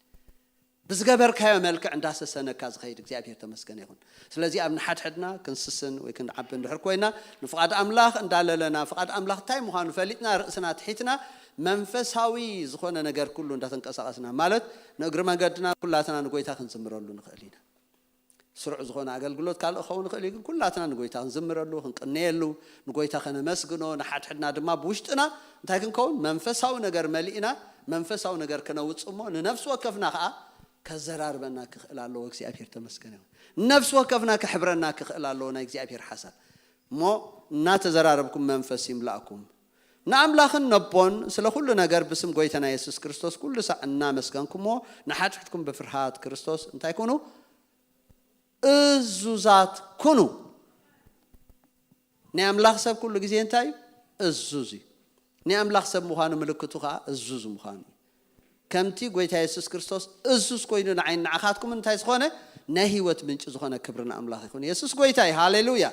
ብዝገበርካዮ መልክዕ እንዳሰሰነካ ዝኸይድ እግዚኣብሔር ተመስገን ይኹን። ስለዚ ኣብ ንሓድሕድና ክንስስን ወይ ክንዓቢ እንድሕር ኮይና፣ ንፍቓድ ኣምላኽ እንዳለለና፣ ፍቓድ ኣምላኽ እንታይ ምዃኑ ፈሊጥና፣ ርእስና ትሒትና፣ መንፈሳዊ ዝኾነ ነገር ኩሉ እንዳተንቀሳቐስና፣ ማለት ንእግሪ መገድና ኩላትና ንጎይታ ክንዝምረሉ ንኽእል ኢና። ስሩዕ ዝኾነ ኣገልግሎት ካልእ ክኸውን ይኽእል እዩ፣ ግን ኩላትና ንጎይታ ክንዝምረሉ፣ ክንቅነየሉ፣ ንጎይታ ከነመስግኖ፣ ንሓድሕድና ድማ ብውሽጥና እንታይ ክንከውን? መንፈሳዊ ነገር መሊእና፣ መንፈሳዊ ነገር ክነውጽእ እሞ፣ ንነፍሲ ወከፍና ኸዓ ከዘራርበና ክኽእል ኣለዎ። እግዚኣብሔር ተመስገን ይኹን። ነፍሲ ወከፍና ክሕብረና ክኽእል ኣለዎ ናይ እግዚኣብሔር ሓሳብ። እሞ እናተዘራረብኩም መንፈስ ይምላእኩም። ንኣምላኽን ነቦን ስለ ኩሉ ነገር ብስም ጎይታና የሱስ ክርስቶስ ኩሉ ሳዕ እናመስገንኩምዎ፣ ንሓድሕድኩም ብፍርሃት ክርስቶስ እንታይ ኩኑ? እዙዛት ኩኑ። ናይ ኣምላኽ ሰብ ኩሉ ግዜ እንታይ እዩ? እዙዝ እዩ። ናይ ኣምላኽ ሰብ ምዃኑ ምልክቱ ኸዓ እዙዝ ምዃኑ እዩ። ከምቲ ጎይታ የሱስ ክርስቶስ እዙዝ ኮይኑ ንዓይን ንዓኻትኩም እንታይ ዝኾነ? ናይ ህይወት ምንጪ ዝኾነ ክብሪ ንኣምላኽ ይኹን። የሱስ ጎይታ እዩ። ሃሌሉያ።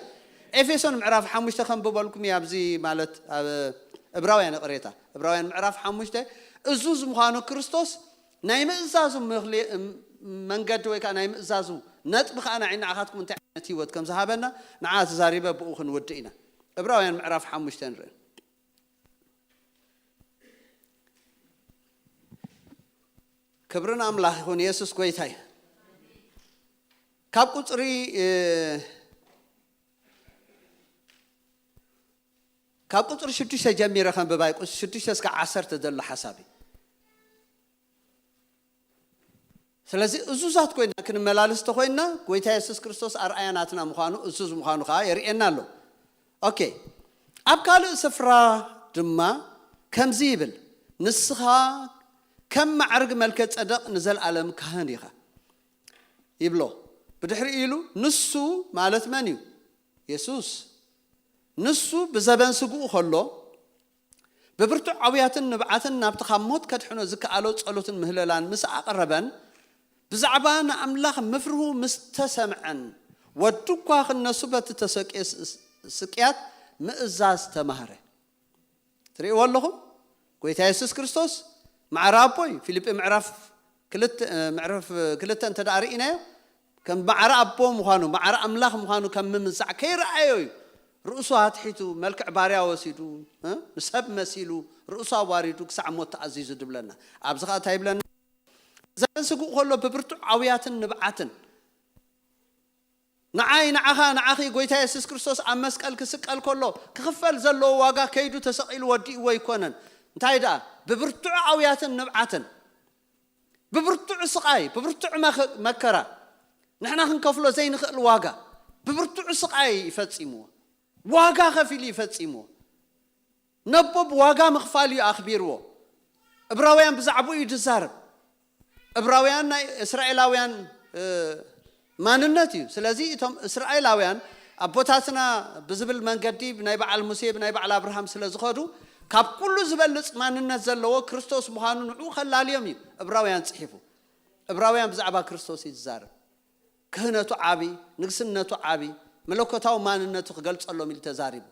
ኤፌሶን ምዕራፍ ሓሙሽተ ከንብበልኩም እዩ። ኣብዚ ማለት ኣብ እብራውያን፣ ይቕሬታ፣ እብራውያን ምዕራፍ ሓሙሽተ እዙዝ ምዃኑ ክርስቶስ ናይ ምእዛዙ ምኽሊ-፣ መንገዲ ወይ ከዓ ናይ ምእዛዙ ነጥቢ ከዓ ንዓይን ንዓኻትኩም እንታይ ዓይነት ህይወት ከም ዝሃበና ንዓ ተዛሪበ ብኡ ክንውድእ ኢና። እብራውያን ምዕራፍ ሓሙሽተ ንርኢ። ክብሪ ንኣምላኽ ይኹን። የሱስ ጎይታ እዩ። ካብ ቁፅሪ፣ እ፣ ካብ ቁፅሪ ሽዱሽተ ጀሚረ ከንብባ እዩ። ቁፅሪ ሽዱሽተ እስከ ዓሰርተ ዘሎ ሓሳብ እዩ። ስለዚ እዙዛት ኮይና ክንመላለስ ተኾይንና፣ ጎይታ የሱስ ክርስቶስ ኣርኣያ ናትና ምዃኑ፣ እዙዝ ምዃኑ ከዓ የርእየና ኣሎ። ኦኬ፣ ኣብ ካልእ ስፍራ ድማ ከምዚ ይብል፣ "ንስኻ ከም ማዕርግ መልከ ጸደቕ ንዘለኣለም ካህን ኢኻ" ይብሎ። ብድሕሪ ኢሉ፣ ንሱ ማለት መን እዩ? የሱስ። ንሱ ብዘበን ስግኡ ከሎ፣ ብብርቱዕ ኣውያትን ንብዓትን ናብቲ ካብ ሞት ከድሕኖ ዝከኣሎ ጸሎትን ምህለላን ምስ ኣቕረበን፣ ብዛዕባ ንኣምላኽ ምፍርሁ ምስ ተሰምዐን፣ ወዱ እኳ ክነሱ በቲ ተሰቅየ ስ-፣ ስ-፣ ስቅያት ምእዛዝ ተማህረ። ትርእይዎ ኣለኹም? ጎይታ የሱስ ክርስቶስ ማዕረ ኣቦ እዩ። ፊልጲ ምዕራፍ ክልተ፣ ምዕራፍ ክልተ እንተ ደኣ ርኢናዮ፣ ከም ማዕረ ኣቦ ምዃኑ፣ ማዕረ ኣምላኽ ምዃኑ ከም ምምዛዕ ከይረኣዮ እዩ። ርእሱ ኣትሒቱ፣ መልክዕ ባርያ ወሲዱ፣ እ? ንሰብ መሲሉ፣ ርእሱ ኣዋሪዱ ክሳዕ ሞት ተኣዚዙ ድብለና። ኣብዚ ኸኣ እንታይ ይብለና? ዘበን ስጉእ ከሎ ብብርቱዕ ኣውያትን ንብዓትን ንዓይ፣ ንዓኻ፣ ንዓኺ ጎይታ የሱስ ክርስቶስ ኣብ መስቀል ክስቀል ከሎ ክኽፈል ዘለዎ ዋጋ ከይዱ ተሰቒሉ ወዲእዎ ኣይኮነን። እንታይ ደኣ? ብብርቱዕ ኣውያትን ንብዓትን፣ ብብርቱዕ ስቓይ፣ ብብርቱዕ መኸ-፣ መከራ፣ ንሕና ክንከፍሎ ዘይንኽእል ዋጋ፣ ብብርቱዕ ስቓይ እዩ ፈጺምዎ። ዋጋ ከፊሉ እዩ ፈጺምዎ። ነቦ ብዋጋ ምኽፋል እዩ ኣኽቢርዎ። እብራውያን ብዛዕባኡ እዩ ዝዛረብ። እብራውያን ናይ እስራኤላውያን፣ እ፣ ማንነት እዩ። ስለዚ እቶም እስራኤላውያን ኣቦታትና ብዝብል መንገዲ ብናይ በዓል ሙሴ፣ ብናይ በዓል ኣብርሃም ስለ ዝኸዱ፣ ካብ ኩሉ ዝበልጽ ማንነት ዘለዎ ክርስቶስ ምዃኑ ንዕኡ ከላልዮም እዩ እብራውያን ጽሒፉ። እብራውያን ብዛዕባ ክርስቶስ እዩ ዝዛረብ። ክህነቱ ዓቢ፣ ንግስነቱ ዓቢ፣ መለኮታዊ ማንነቱ ክገልጸሎም ኢሉ ተዛሪቡ።